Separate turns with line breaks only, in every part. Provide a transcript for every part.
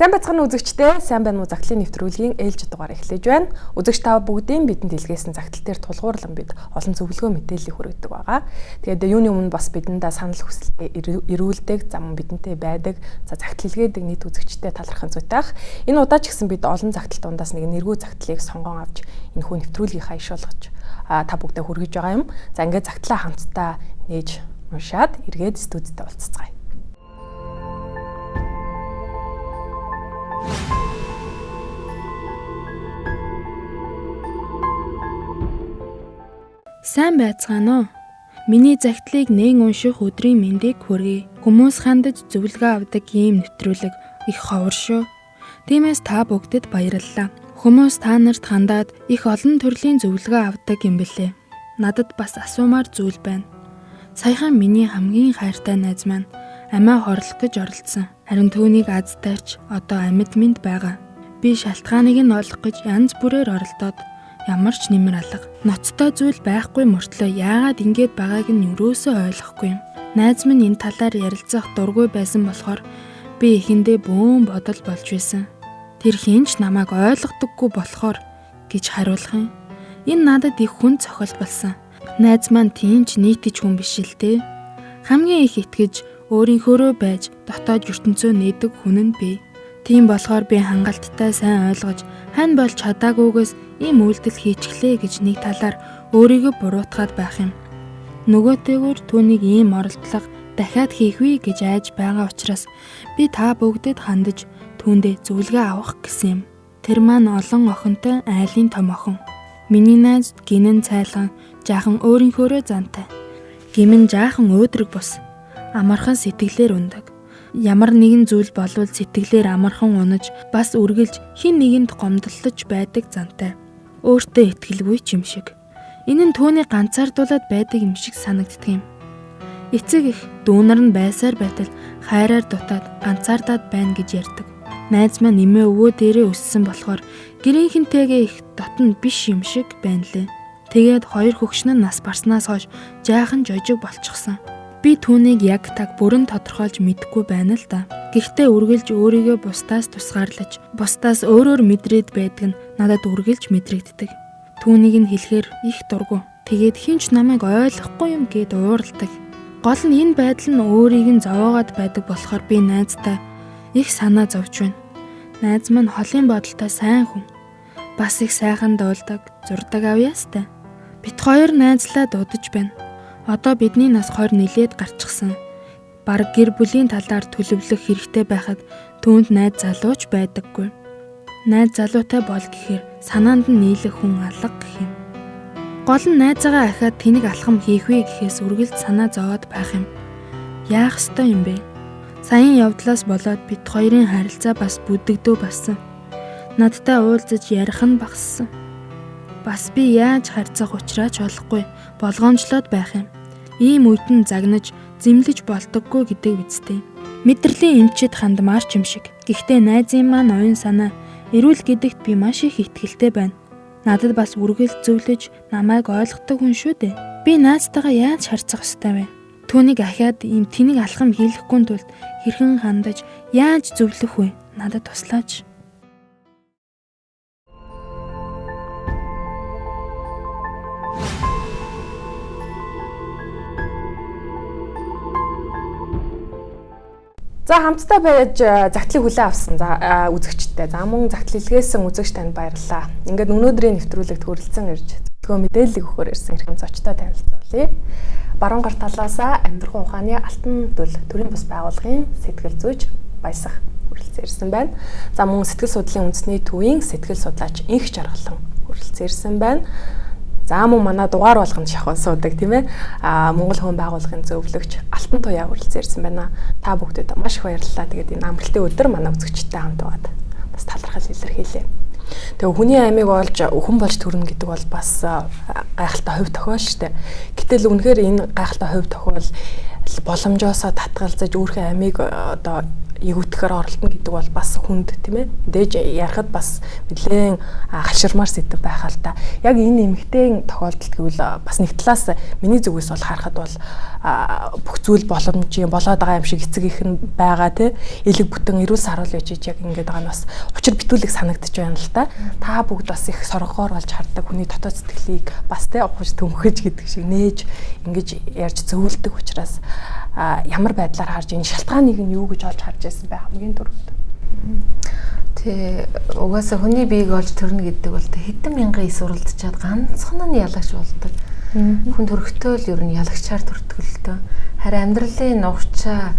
Сайн байцгаана үзэгчдээ. Сайн байна уу загтлын нэвтрүүлгийн ээлж дугаар эхлэж байна. Үзэгч та бүгдийн бидэнд илгээсэн загтал дээр тулгуурлан бид олон зөвлөгөө мэдээллийг хүргэдэг байгаа. Тэгээд юуны өмнө бас бидэндээ санал хүсэлтээ ирүүлдэг, зам бидэнтэй байдаг, за загтал илгээдэг нийт үзэгчдэд талархах зүйтэй ах. Энэ удаа ч гэсэн бид олон загтал дундаас нэг нэргүй загтлыг сонгон авч энэхүү нэвтрүүлгийнхаа иш болгож та бүгдэд хүргэж байгаа юм. За ингээд загтлаа хамтдаа нээж уншаад эргээд студидтэй уулзцгаая.
Сайн байцгаана уу? Миний загтлыг нээн унших өдрийн мэндийг хүргэе. Хүмүүс хандаж зөвлөгөө авдаг ийм нэвтрүүлэг их ховор шүү. Тиймээс та бүгдэд баярлалаа. Хүмүүс та нарт хандаад их олон төрлийн зөвлөгөө авдаг юм билээ. Надад бас асуумаар зүйл байна. Саяхан миний хамгийн хайртай найз маань амиа хорлох гэж оролдсон. Харин түүнийг аз тайрч одоо амьд мэнд байгаа. Би шалтгааныг нь олох гэж янз бүрээр оролдоод ямар ч нэмэр алга. Ноцтой зүйл байхгүй мөртлөө яагаад ингэж байгааг нь юрөөсөө ойлгохгүй юм. Найз минь энэ талаар ярилцах дургүй байсан болохоор би эхэндээ бөөн бодол болж байсан. Тэр хэн ч намайг ойлгодоггүй болохоор гэж хариулах юм. Энэ надад их хүн цохол болсон. Найз маань тийм ч нийтж хүн биш л дээ. Хамгийн их итгэж өөрийнхөөрөө байж дотоод ертөнцөө нээдэг хүн нь би. Тийм болохоор би хангалттай сайн ойлгож хань болж чадаагүйгээс ийм үйлдэл хийчихлээ гэж нэг талаар өөрийгөө буруутгаад байх юм. Нөгөөтэйгүр түүнийг ийм оролдлого дахиад хийх вэ гэж айж байгаа учраас би та бүгдэд хандаж түүндээ зөвлөгөө авах гэсэн юм. Тэр маань олон охинтой айлын том охин. Миний найз гинэн цайлган жаахан өөрийнхөөрөө зантай. Гимэн жаахан өөдрөг бус. Амархан сэтгэлээр ундаг. Ямар нэгэн зүйл болвол сэтгэлээр амархан унаж бас үргэлж хин нэгэнд гомдлож байдаг зантай. Өөртөө итгэлгүй ч юм шиг. Энэ нь түүний ганцаардуулаад байдаг юм шиг санагддаг юм. Эцэг их дүүнер нь байсаар байтал хайраар дутаад ганцаардаад байна гэж ярьдаг. Найз маань нэмээ өвөө дээрээ өссөн болохоор гэрийнхэнтэйгээ их дотн биш юм шиг байна лээ. Тэгээд хоёр хөгшин нь нас барснаас хойш жаахан жожиг болчихсон. Би түүнийг яг таг бүрэн тодорхойлж мэдэхгүй байна л да. Гэхдээ үргэлж өөрийгөө бусдаас тусгаарлаж, бусдаас өөрөөр мэдрээд байдаг нь надад үргэлж мэдрэгддэг. Түүнийг нь хэлэхээр их дургу. Тэгээд хэн ч намайг ойлгохгүй юм гээд уурладаг. Гол нь энэ байдал нь өөрийг нь зовоогоод байдаг болохоор би найздаа их санаа зовж байна. Найз маань холын бодолтой сайн хүн. Бас их сайхан дуулдаг, зурдаг авьяастай. Бит хоёр найзлаа дуудаж байна. Одоо бидний нас 20 нилээд гарчихсан. Бараг гэр бүлийн талаар төлөвлөх хэрэгтэй байхад түүнд найз залууч байдаггүй. Найз залуутай бол гэхээр санаанд нь нийлэх хүн алга гэх юм. Гол нь найзаагаа ахиад тэнэг алхам хийх вэ гэхээс үргэлж санаа зовоод байх юм. Яах ёстой юм бэ? Саяын явдлаас болоод бит хоёрын харилцаа бас бүдэгдөө болсон. Надтай уулзаж ярих нь багассан. Бас би яаж харьцах учраа ч олохгүй болгоомжлоод байх юм. Ийм үед нь загнаж, зэмлэж болдоггүй гэдэг үсттэй. Мэдрэлийн эмчэд хандмаар ч юм шиг. Гэхдээ найзын маань оюун санаа эрүүл гэдэгт би маш их итгэлтэй байна. Надад бас үргэлж зөвлөж намайг ойлгодог хүн шүү дээ. Би найзтайгаа яаж харьцах ёстой вэ? Түүнийг ахиад ийм тэнэг алхам хийлгэхгүй тулд хэрхэн хандаж, яаж зөвлөх вэ? Надад туслаач.
За хамтдаа байж загтлыг хүлээн авсан за үзэгчтэй. За мөн загтал илгээсэн үзэгч танд баярлалаа. Ингээд өнөөдрийн нэвтрүүлэгт хүрэлцэн ирж зөвлөгөө мэдээллийг өгөхөөр ирсэн эрхэм зочтой танилцуулъя. Баруун гар талаасаа амьдрахын ухааны алтан дүл төрийн бус байгууллагын сэтгэл зүйч Баясах хүрэлцэн ирсэн байна. За мөн сэтгэл судлалын үндэсний төвийн сэтгэл судлаач Инх Жаргалан хүрэлцэн ирсэн байна. За мөн манай дугаар болгонд шахуу суудаг тийм ээ. Монгол хүн байгууллагын зөвлөгч Алтан Туяа хүрэлцэн ирсэн байна. Та бүгдэд маш их баярлалаа. Тэгээд энэ амралтын өдөр манай үзэгчтэй хамт байгаад бас талархал илэрхийлээ. Тэгээ хүний амийг олж хүн болж төрнө гэдэг бол бас гайхалтай хувь тохиол шүү дээ. Гэтэл үнэхээр энэ гайхалтай хувь тохиол боломжоосоо татгалзаж өөрийнхөө амийг одоо эгүүтгэхээр оролдоно гэдэг бол бас хүнд, тийм ээ. Дээж ярихад бас нэлээд хаширмаар сэдэв байхаа л та. Яг энэ эмэгтэй тохиолдолд гэвэл бас нэг талаас миний зүгээс бол харахад бол бүх зүйл боломжийн болоод байгаа юм шиг эцэг их нь байгаа, тий. Элэг бүтэн эрүүл саруул байж яг ингээд байгаа нь бас учир битүүлэг санагдчих байна л та. Та бүгд бас их соргогоор болж хардаг хүний дотоод сэтгэлийг бас тий ухаж төмхөж гэдэг шиг нээж ингэж ярьж зөвлөдөг учраас ямар байдлаар харж энэ шалтгааныг нь юу гэж олж харж байсан бэ хамгийн түрүүнд?
Тэ угаасаа хүний биеийг олж төрнө гэдэг бол хэдэн мянган ис уралдчаад ганцхан нь ялагч болдог. Хүн төрөхтөө л ер нь ялагчаар төрдөг л дөө. Харин амьдралын нугчаа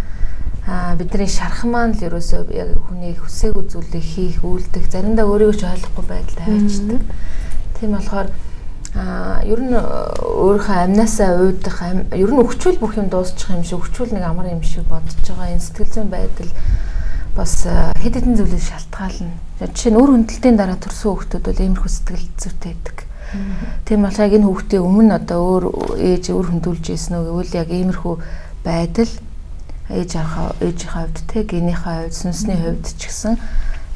бидний шарх маань л ерөөсөө яг хүний хүсээгүй зүйлийг хийх, үйлдэх, заримдаа өөрийгөө ч ойлгохгүй байдалд аваачдаг. Тийм болохоор ер нь өөрийнхөө амнаасаа уйдах, ер нь өвчүүл бүх юм дуусчих юм шиг, өвчүүл нэг амар юм шиг бодож байгаа энэ сэтгэл зүйн байдал бас хэд хэдэн зүйлээс шалтгаална. Жишээ нь үр хөндөлтийн дараа төрсөн хүүхдүүд бол иймэрхүү сэтгэл зүйтэй байдаг. Тийм болохоор яг энэ хүүхдийн өмнө одоо өөр ээж үр хөндүүлж ийсэн үү гэвэл яг иймэрхүү байдал ээжийнхээ хувьд, те генийхээ хувьд, сүнсний хувьд ч гэсэн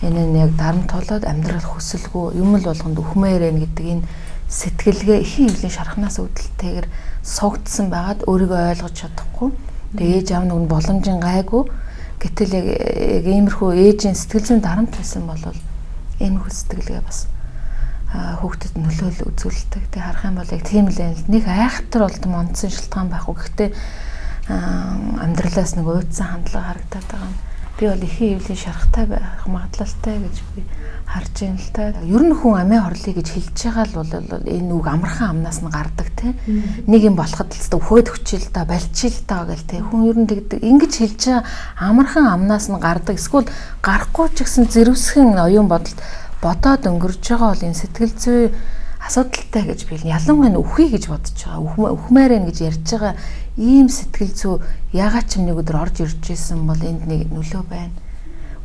энэ нь яг дарамт болоод амьдрал хүсэлгүй юм л болгонд үхмээр байна гэдэг энэ сэтгэлгээ ихэн ивлийн шархнаас үүдэлтэйгээр суугдсан байгаад өөрийгөө ойлгож чадахгүй. Тэгээ ээж аав нэг нь боломжийн гайгүй. Гэтэл яг иймэрхүү ээжийн сэтгэл зүйн дарамт байсан бол иймэрхүү сэтгэлгээ бас хүүхдэд нөлөөлөл үзүүлдэг. Тэгээ харах юм бол яг тийм л юм л нэг айхтар болдом онцсон шалтгаан байхгүй. Гэхдээ амьдралаас нэг уйдсан хандлага харагдаад байгаа юм. Би бол ихэн ивлийн шархтай байх магадлалтай гэж би харж байна л та. Ер нь хүн амиа хорлоё гэж хэлж байгаа л бол энэ үг амархан амнаас нь гардаг, те. Нэг юм болоход л өста өхөөд өчил та, болчихил та гэл те. Хүн ер нь тэгдэг. Ингэж хэлж байгаа амархан амнаас нь гардаг. Эсвэл гарахгүй ч гэсэн зэрвсхэн оюун бодолд бодоод өнгөрч байгаа бол энэ сэтгэл зүй асуудалтай гэж би ялангуяа үхье гэж бодож байгаа. Үхмээр байна гэж ярьж байгаа ийм сэтгэл зүй ягаад ч юм нэг өдөр орж ирж исэн бол энд нэг нөлөө байна.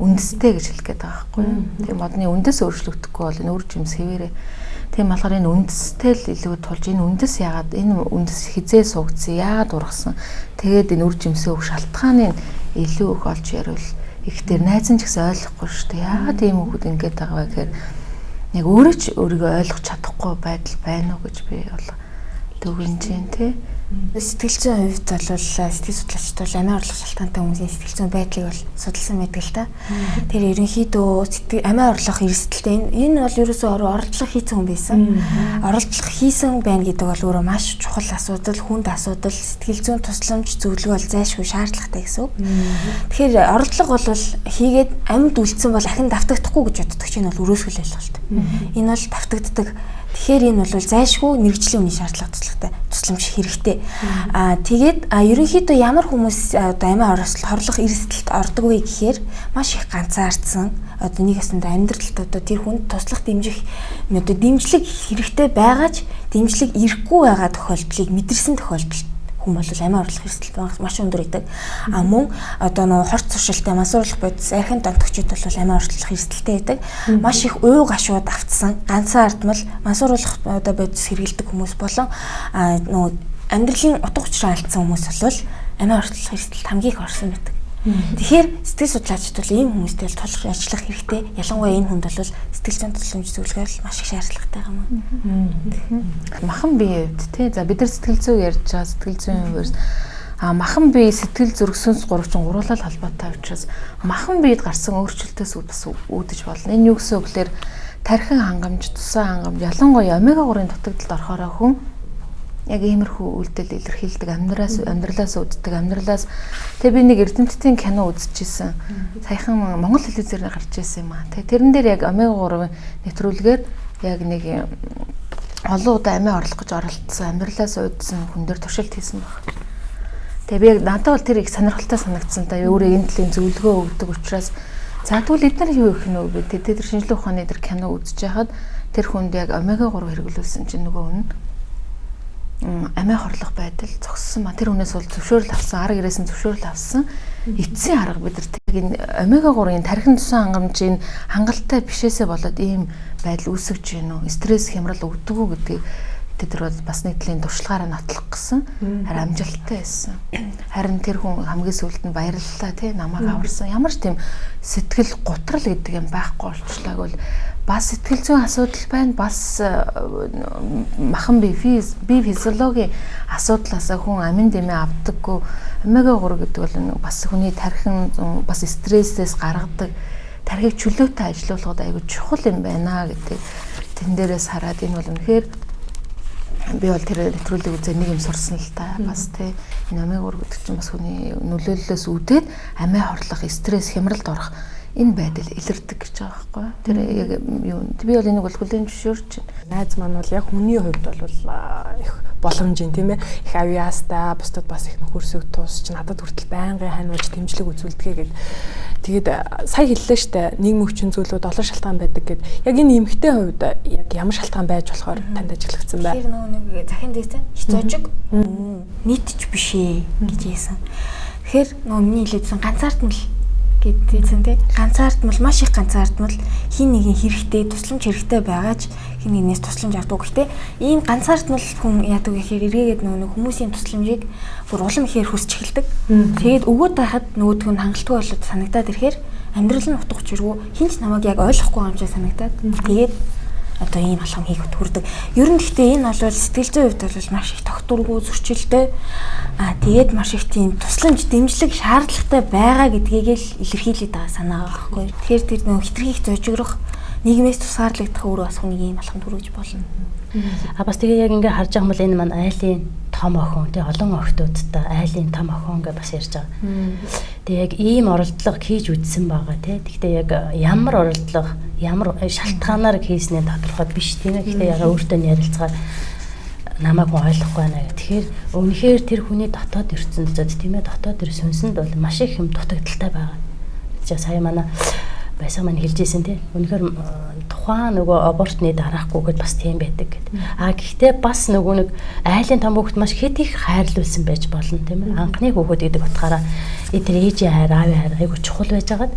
Үндэстэй гэж хэлэх гээд байгаа байхгүй юу? Тийм модны үндэс өөрчлөгдөхгүй бол энэ үр жимс хэвээрээ. Тийм болохоор энэ үндэстэй л илүү тулж энэ үндэс ягаад энэ үндэс хизээ суугдсан, яагаад ургасан. Тэгээд энэ үр жимсээ өгөх шалтгааныг илүү их олж яриул их дээр найз нь ч гэсэн ойлгохгүй шүү дээ. Яагаад ийм хүмүүс ингэж байгаа вэ гэхээр яг өөрөө ч өөрийгөө ойлгож чадахгүй байдал байна уу гэж би бол дүгнэж байна, тий.
Сэтгэл зүйн хувьд бол сэтгэл судлаачид бол амиа орлох шалтгаантай хүмүүсийн сэтгэл зүйн байдлыг бол судалсан байдаг л та. Тэр ерөнхийдөө амиа орлох эрсдэлтэй энэ бол ерөөсөө оролдлого хийсэн хүн байсан. Оролдлого хийсэн байна гэдэг бол өөрөө маш чухал асуудал, хүнд асуудал, сэтгэл зүйн тусламж зөвлөгөө бол зайлшгүй шаардлагатай гэсэн үг. Тэгэхээр оролдлого бол хийгээд амьд үлдсэн бол ахин давтагдахгүй гэж боддог чинь бол өрөөсгөл ойлголт. Энэ бол давтагддаг. Тэгэхээр энэ бол зайлшгүй мэргэжлийн үний шаардлага туслахтай тусламж хэрэгтэй. Тэгээд ерөнхийдөө ямар хүмүүс одоо амиа хорлох эрсдэлд ордог вэ гэхээр маш их ганцаардсан одоо нэг ясанд амьдралд одоо тэр хүнд туслах дэмжих одоо дэмжлэг хэрэгтэй байгаа ч дэмжлэг ирэхгүй байгаа тохиолдлыг мэдэрсэн тохиолдолд хүн бол амиа орлох эрсдэл маш өндөр байдаг. А мөн одоо нөгөө хорт зуршилтай мансууруулах бодис архин донтогчид бол амиа орлох эрсдэлтэй байдаг. Маш их уй гашууд автсан, ганцхан ардмал мансууруулах одоо бодис хэрэглэдэг хүмүүс болон нөгөө амьдралын утга учираа алдсан хүмүүс бол амиа орлох эрсдэлд хамгийн их орсон байдаг. Тэгэхээр сэтгэл судлаачид бол ийм хүмүүстэй л тулах ажиллах хэрэгтэй. Ялангуяа энэ хүнд бол сэтгэл зүйн тусламж зөвлөгөө бол маш их шаардлагатай юм.
Махан биеийн хувьд тий. За бид нар сэтгэл зүй ярьж байгаа, сэтгэл зүйн хувьд махан бие сэтгэл зүрх сүнс гурав чинь гурлал холбоотой учраас махан биед гарсан өөрчлөлтөөс бас үүдэж болно. Энэ юу гэсэн үг гэхээр тархин хангамж, тусаа хангамж ялангуяа омега 3-ын дутагдалд орохороо хүн яг иймэрхүү үйлдэл илэрхийлдэг, амьдралаас үүддэг, амьдралаас. Тэгээ би нэг эрдэмтдийн кино үзчихсэн. Саяхан Монгол телевизээр гарч ирсэн юм аа. Тэгээ тэрэн дээр яг омега 3-ын нэвтрүүлгээр яг нэг олон удаа амиа орлох гэж оролдсон, амьдралаас үүдсэн хүн дээр туршилт хийсэн баг. Тэгээ би яг надад бол тэр их сонирхолтой санагдсан та. Өөрөө энэ төрлийн зөвлөгөө өгдөг учраас за тэгвэл эдгээр юу их нөө бэ? Тэр шинжлэх ухааны тэр кино үзэж байхад тэр хүнд яг омега 3 хэрэглүүлсэн чинь нөгөө хүн амиа хорлох байдал зогссон ба. Тэр хүнээс бол зөвшөөрөл авсан, ар гэрээс нь зөвшөөрөл авсан. Эцсийн арга бид нар тэг энэ омега 3-ын тархин тусан хангамжийн хангалттай бишээсээ болоод ийм байдал үүсгэж гин үү? Стресс хямрал өгдөггүй гэдгийг Тэр бол бас нэг төрлийн туршлагаараа нотлох гэсэн. Харин амжилттай байсан. Харин тэр хүн хамгийн сүүлд нь баярлалаа тий намайг аварсан. Ямар ч тийм сэтгэл гутрал гэдэг юм байхгүй болчлаа гэвэл бас сэтгэл зүйн асуудал байна. Бас махан бие физиологийн асуудлаасаа хүн амин дэмээ авдаггүй. Омега 3 гэдэг бол бас хүний тархин бас стрессээс гаргадаг тархийг чөлөөтэй ажилуулахад айгүй чухал юм байна гэдэг тэн дээрээс хараад энэ бол үнэхээр би бол тэр нэвтрүүлгийг үзээ нэг юм сурсан л та бас тий энэ омега 3 гэдэг чинь бас хүний нөлөөллөөс үүдээд амиа хорлох, стресс, хямралд орох энэ байдал илэрдэг гэж байгаа байхгүй. Тэр яг юу би бол энийг бол хүлээн зөвшөөрч
байна. Найз маань бол яг хүний хувьд бол их боломжийн тийм ээ их авиастай бусдад бас их нөхөрсөг тусч надад хүртэл байнгын ханиулж дэмжлэг үзүүлдэгэ гэд. Тэгээд сая хэллээ штэ нийгмийн хүчин зүйлүүд олон шалтгаан байдаг гэд. Яг энэ эмэгтэй хувьд яг ямар шалтгаан байж болохоор танд ажиглагдсан бай?
Тэр нөгөө нэг захин дээсэн их зожиг нийтч биш ээ гэж хэлсэн. Тэгэхээр нөгөө миний хэлээдсэн ганцаардмал гэдээсэн тий. Ганцаардмал маш их ганцаардмал хин нэгэн хэрэгтэй тусламж хэрэгтэй байгаач хин нэгнээс тусламж авдаг. Гэхдээ ийм ганцаардмал хүн яадаг гэхээр эргээгээд нөгөө хүмүүсийн тусламжийг бүр улам ихээр хүсч эхэлдэг. Тэгээд өгөөд байхад нөгөөх нь хангалтгүй болоод санагдаад ирэхээр амьдрал нь утга учиргүй хин ч намайг яг ойлгохгүй юм шиг санагдаад тэгээд одоо ийм алхам хийх хүрдэг. Ер нь гэхдээ энэ бол сэтгэл зүйн хувьд бол маш их тогтворгүй зөрчилтэй. Тэгээд маш их тийм тусламж, дэмжлэг шаардлагатай байгаа гэдгийг л илэрхийлээд байгаа санаа байгаа байхгүй. Тэгэхээр тэр нөгөө хитрхи их зожигрох, нийгмээс тусгаарлагдах өөрөө бас хүнийг ийм алхамд хүргэж болно.
А бас тэгээ яг ингээ харж байгаа юм бол энэ маань айлын том охин тий олон охтуудтай айлын том охин гэж бас ярьж байгаа. Тэгээ яг ийм оролдлого хийж үзсэн байгаа тий. Гэхдээ яг ямар оролдлого, ямар шалтгаанаар хийснээ тодорхой биш тийм ээ. Гэхдээ яг өөртөө нь ярилцгаар намайг хүн ойлгохгүй байна гэх. Тэгэхээр үнэхээр тэр хүний дотоод ертөнцид тийм ээ дотоод тэр сүнсэнд бол маш их юм дутагдaltaй байгаа. Тэгээ сая манай байсан маань хэлж ийсэн тий. Үнэхээр тухайн нөгөө абортны дараахгүй гэд бас тийм байдаг гэд. А гэхдээ бас нөгөө нэг айлын том хүүхэд маш хэд их хайрлуулсан байж болно тийм ээ. Анхны хүүхэд гэдэг утгаараа тэр ээжийн хайр, аавын хайр айгүй чухал байжгаад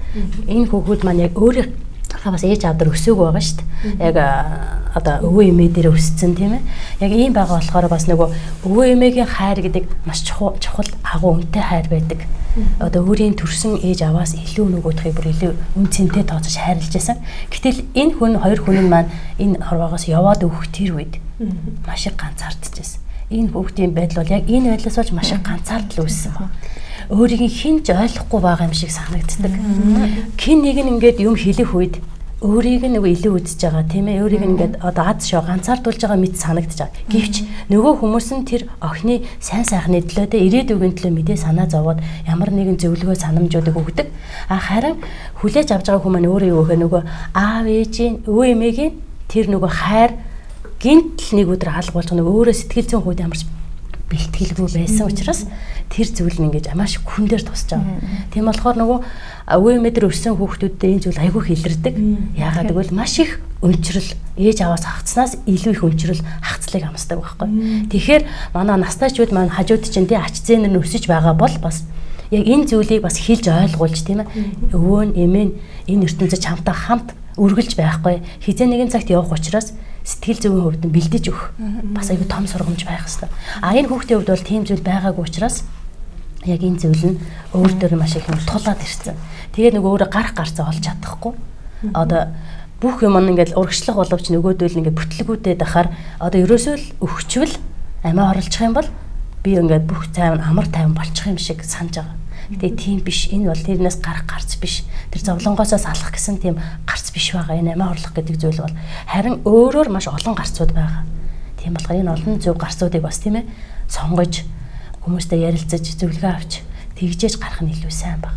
энэ хүүхэд маань яг өөрийнхөө бас ээж аав дээр өсөөгүй байгаа шүү дээ. Яг одоо өвөө эмээ дээр өссөн тийм ээ. Яг ийм байгаа болохоор бас нөгөө өвөө эмээгийн хайр гэдэг маш чухал агуу үнэтэй хайр байдаг. Одоо өөрийн төрсэн ээж аваас илүү нөгөөдхийг бүр илүү үн цэнтэй тооцож хайрлаж байсан. Гэтэл энэ хүн хоёр хүн нь маань энэ хорвоогоос яваад өгөх тэр үед маш их ганцаардчихсэн. Энэ хүүхдийн байдал бол яг энэ байдлаас болж маш их ганцаардал үүссэн баг. Өөрийг нь хэн ч ойлгохгүй байгаа юм шиг санагддаг. Хэн нэг нь ингээд юм хэлэх үед өөрийг нь нөгөө илүү үзэж байгаа тийм ээ. Өөрийг нь ингээд одоо ад шоо ганцаардуулж байгаа мэт санагдаж байгаа. Гэвч нөгөө хүмүүс нь тэр охины сайн сайхны төлөө тэ ирээдүйн төлөө мэдээ санаа зовоод ямар нэгэн зөвлөгөө санамжуудыг өгдөг. А харин хүлээж авч байгаа хүмүүс өөрөө юу гэхээр нөгөө аав ээжийн өвөө эмээгийн тэр нөгөө хайр гинтл нэг өдөр алга болж нөгөө өөрөө сэтгэл зүйн хувьд ямар ч бэлтгэлгүй байсан учраас тэр зүйл нь ингэж маш хүн дээр тусч байгаа. Тийм болохоор нөгөө өвөө эмээ дээр өссөн хүүхдүүдтэй энэ зүйл айгүй их илэрдэг. Яагаад гэвэл маш их өнчрөл ээж аваас хагцснаас илүү их өнчрөл хагцлыг амсдаг байхгүй. Тэгэхээр манай настайчуд маань хажууд чинь тий ач зээнэр нь өсөж байгаа бол бас яг энэ зүйлийг бас хэлж ойлгуулж тийм ээ. Өвөө нь эмээ нь энэ ертөнцид чамтай хамт үргэлж байхгүй. Хизээ нэгэн цагт явах учраас сэтгэл зүйн хувьд нь бэлдэж өгөх бас айгүй том сургамж байх хэвээр. А энэ хүүхдийн хувьд бол тийм зүйл байгаагүй учраас яг энэ зүйл нь өөр дөр маш их юм тулаад ирсэн. Тэгээ нөгөө өөрөө гарах гарцаа олж чадахгүй. Одоо бүх юм ингээд урагшлах боловч нөгөөдөл ингээд бүтлгүүдэд ахаар одоо ерөөсөө л өгчвөл амиа орлчих юм бол би ингээд бүх цайван амар тайван болчих юм шиг санаж байгаа. Гэтэ тийм биш. Энэ бол тэрнээс гарах гарц биш. Тэр зовлонгоосоо салах гэсэн тийм гарц биш байгаа. Энэ амиа орлох гэдэг зүйл бол харин өөрөөр маш олон гарцууд байгаа. Тийм болохоор энэ олон зөв гарцуудыг бас тийм ээ сонгож хүмүүстэй ярилцаж зөвлөгөө авч тэгжээж гарах нь илүү сайн баг.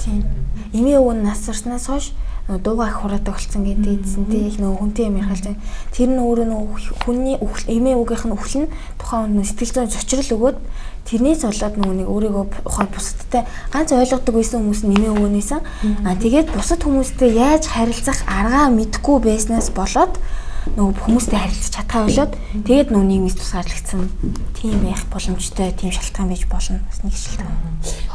Тийм. Эмээ өвөө нас барснаас хойш дуугаа их хураадаг болсон гэдэг эзэн тий их нөгөө хүнтэй юм ярих л тэр нь өөрөө нөгөө хүний эмээ өвгийнх нь үхэл нь тухайн хүнд сэтгэл зүйн зочрол өгөөд тэрнээс болоод нөгөө нэг өөрийгөө ухаан бусадтай ганц ойлгодог байсан хүмүүс нь эмээ өвгөнөөсөн. А тэгээд бусад хүмүүстэй яаж харилцах аргаа мэдэхгүй байснаас болоод Нөгөө хүмүүстэй харилцаж чадхаа болоод тэгээд нөгөө нийгмээс тусгаарлагдсан тийм байх боломжтой, тийм шалтгаан байж болно. Бас нэг шалтгаан.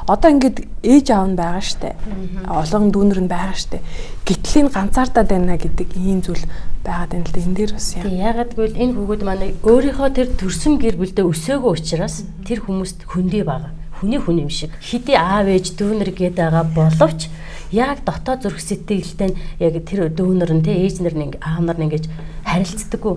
Одоо ингээд ээж аав нь байгаа штэ. Олон дүүнер нь байгаа штэ. Гэтэл энэ ганцаардаад байна гэдэг ийм зүйл байгаад байна л да. Энэ дээр бас
яа. Яагаад гэвэл энэ хүүхэд манай өөрийнхөө тэр төрсөн гэр бүлдээ өсөөгүй учраас тэр хүмүүст хөндий байгаа. Хүний хүн юм шиг. Хэдий аав ээж дүүнер гээд байгаа боловч яг дотоод зүрх сэтгэлтэй нь яг тэр дүүнер нь тэ ээж нар нь аав нар нь ингэж харилцдаггүй.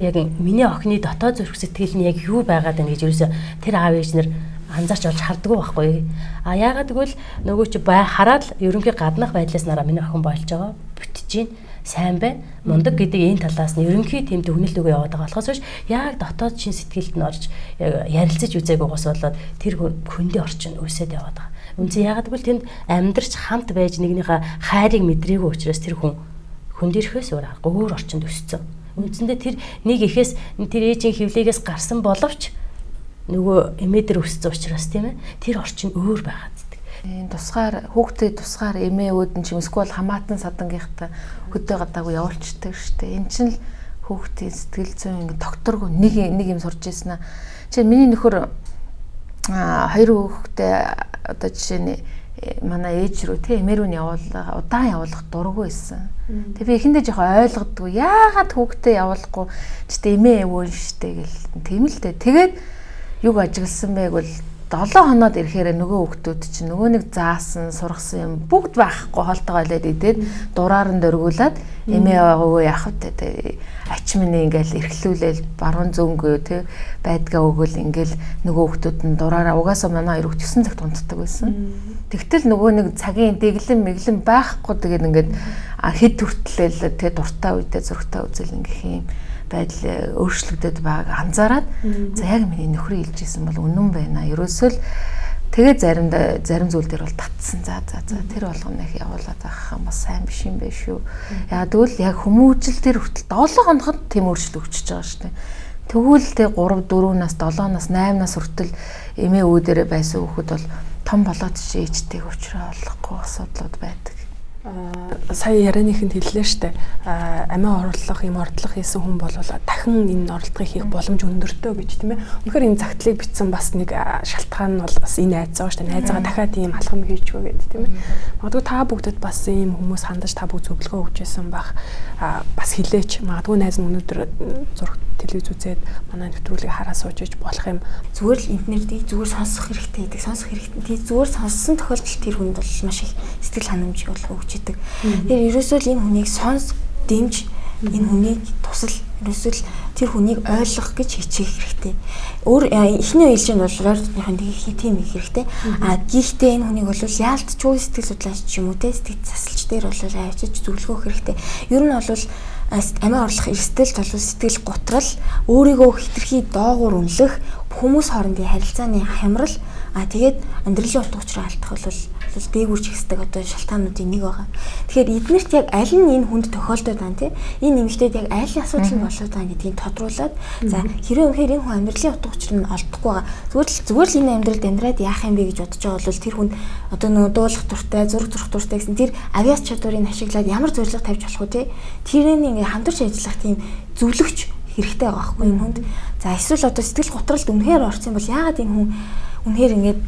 Яг миний охины дотоод зүрх сэтгэл нь яг юу байгаад байна гэж ерөөсө тэр аав ээж нар анзаарч олж хардггүй байхгүй. А яагаад гэвэл нөгөө чи хараад л ерөнхий гаднах байдлаас нараа миний охин болж байгаа бүтэж гин сайн байна мундаг гэдэг энэ талаас нь ерөнхий тийм дүгнэлт өгөө яваад байгаа болохоос биш яг дотоод шин сэтгэлд нь орж ярилцаж үзээгүйгээс болоод тэр хөндийн орчин өсөд яваад байгаа. Үнцэн яагаад гэвэл тэнд амьдрч хамт байж нэгнийхээ хайрыг мэдрээгүй учраас тэр хүн хөндөрхөөс өөр аргагүй өөр орчинд өссөн. Үндсэндээ тэр нэг ихээс тэр ээжийн хөвлөгөөс гарсан боловч нөгөө эмээ дээр өссөн учраас тийм тэр орчин өөр байгаад байдаг.
Энэ тусгаар хүүхдээ тусгаар эмээ өөдөн ч юм эсвэл хамаатан садангийнхтай хөдөө гадаагүй явуулчдаг штэ. Энэ чинь л хүүхдийн сэтгэл зүйн ингэ докторгүй нэг юм сурч ирсэн аа. Жишээ миний нөхөр хоёр хүүхдээ одоо жишээ нь манай ээж рүү те эмээ рүү нь явуулаа удаан явуулах дурггүй байсан. Тэгээ би эхэндээ жоохон ойлгодгүй. Яагаад хүүхдээ явуулахгүй ч тэ эмээ явуул штэ гэл тийм л дээ. Тэгээд юг ажигласан бэ гэвэл 7 хоноод ирэхээр нөгөө хүүхдүүд чинь нөгөө нэг заасан сургасан юм бүгд байхгүй хоолтойгоо илээд идээд дураар нь дөргүүлээд эмээ байгаагүй яах вэ ач минь ингээл эрхлүүлээл баруун зөөнгөө тэ байдгаа өгөөл ингээл нөгөө хүүхдүүд нь дураараа угаасаа манай хоёр хүүхд 9 цагт унтдаг байсан. Тэгтэл нөгөө нэг цагийн дэглэм мэглэм байхгүй тэгээд ингээд хэд хүртлээл тэ дуртай үедээ зургтай үзэл ингэх юм байдал өөрчлөгдөд байгааг анзаараад за яг миний нөхрийг илж исэн бол үнэн байна. Ерөөсөө л тэгээ заримдаа зарим зүйл дээр бол татсан. За за за тэр болгоныг явуулаад байх юм бас сайн биш юм байна шүү. Яг тэгвэл яг хүмүүжил дээр хүртэл 7 хоногт тийм өөрчлөлт өгчөж байгаа шүү дээ. Тэгвэл тэг 3 4 нас 7 нас 8 нас хүртэл эмээ өвөө дээрээ байсан хүүхэд бол том болоод чи ээжтэйг уулзраа олохгүй асуудлууд байдаг.
Сая ярианыхэнд хэллээ штэ. Амиа орлох юм ордлох хийсэн хүн бол дахин энэ оролдохыг хийх боломж өндөртэй гэж тийм ээ. Үнэхээр энэ загтлыг бичсэн бас нэг шалтгаан нь бол бас энэ айц байгаа штэ. Найзгаа дахиад ийм алхам хийчихвэ гэдэг тийм ээ. Магадгүй та бүгдэд бас ийм хүмүүс хандаж та бүгд зөвлөгөө өгч байсан бах. Бас хэлээч. Магадгүй найз нь өнөөдөр зураг телевиз үзээд манай нэвтрүүлгийг хараа сууж иж болох юм.
Зүгээр л интернетийг зүгээр сонсох хэрэгтэй гэдэг. Сонсох хэрэгтэй. Тий зүгээр сонссон тохиолдолд тэр хүнд бол маш их сэтгэл ханамж бол өгч идэг. Тэгэхээр ерөөсөө л энэ хүнийг сонс, дэмж, энэ хүнийг тусал, ерөөсөө л тэр хүнийг ойлгох гэж хичээх хэрэгтэй. Өөр эхний ээлжинд бол ойр дотныхын тийм их хэрэгтэй. А гэхдээ энэ хүнийг бол яалтчгүй сэтгэл судлаач ч юм уу те сэтгэл засалч дээр бол авчиж зөвлөгөө хэрэгтэй. Ер нь бол амиа орлох эрсдэлт бол сэтгэл гутрал, өөрийгөө хитрхи доогуур үнэлэх, хүмүүс хоорондын харилцааны хямрал, а тэгээд амьдралын утга учираа алдах бол дээгүүрч хэсдэг одоо шалтгаануудын нэг байгаа. Тэгэхээр эднэрт яг аль нь энэ хүнд тохиолдоод байна те энэ эмэгтэйд яг аль асуудал нь болоод байна гэдгийг тодруулаад за хэрвээ үнэхээр энэ хүн амьдралын утга учир нь олдохгүй байгаа. Зүгээр л энэ амьдралд амьдраад яах юм бэ гэж бодож байгаа бол тэр хүнд одоо нөгөө дуулах дуртай, зураг зурх дуртай гэсэн тэр авиас чадварыг ашиглаад ямар зорилго тавьж болох вэ те тэрийг ингээ хамтарч ажиллах тийм зөвлөгч хэрэгтэй байгаа байхгүй энэ хүнд. За эсвэл одоо сэтгэл готролд үнэхээр орсон бол яагаад энэ хүн үнэхээр ингээд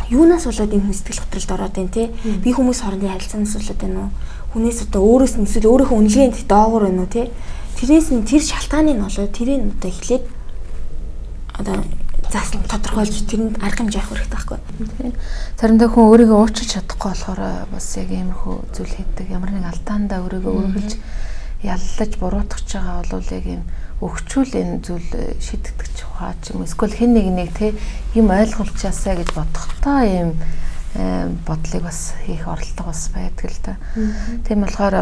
юунаас болоод энэ хүн сэтгэл готролд ороод байна те? Би хүмүүс хоорондын харилцаанаас болоод байна уу? Хүнээс одоо өөрөөс нь эсвэл өөрийнхөө үнэлгээнд доогуур байна уу те? Тэрнээс нь тэр шалтгааныг нь олоод тэрийг одоо эхлээд одоо зас тодорхойлж тэрэнд арга хэмжээ авах хэрэгтэй байхгүй.
Заримдаа хүн өөрийгөө уучлах чадахгүй болохоор бас яг иймэрхүү зүйл хийдэг. Ямар нэг алдаандаа өөрийгөө өргөлж яллаж буруутгах байгаа бол яг юм өгчүүл энэ зүйл шийдэгдэх ухаа ч юм эсвэл хэн нэг нэг те юм ойлгуулчаасаа гэж бодохдоо юм бодлыг бас хийх оролдлого бас байдаг л да. Тийм болохоор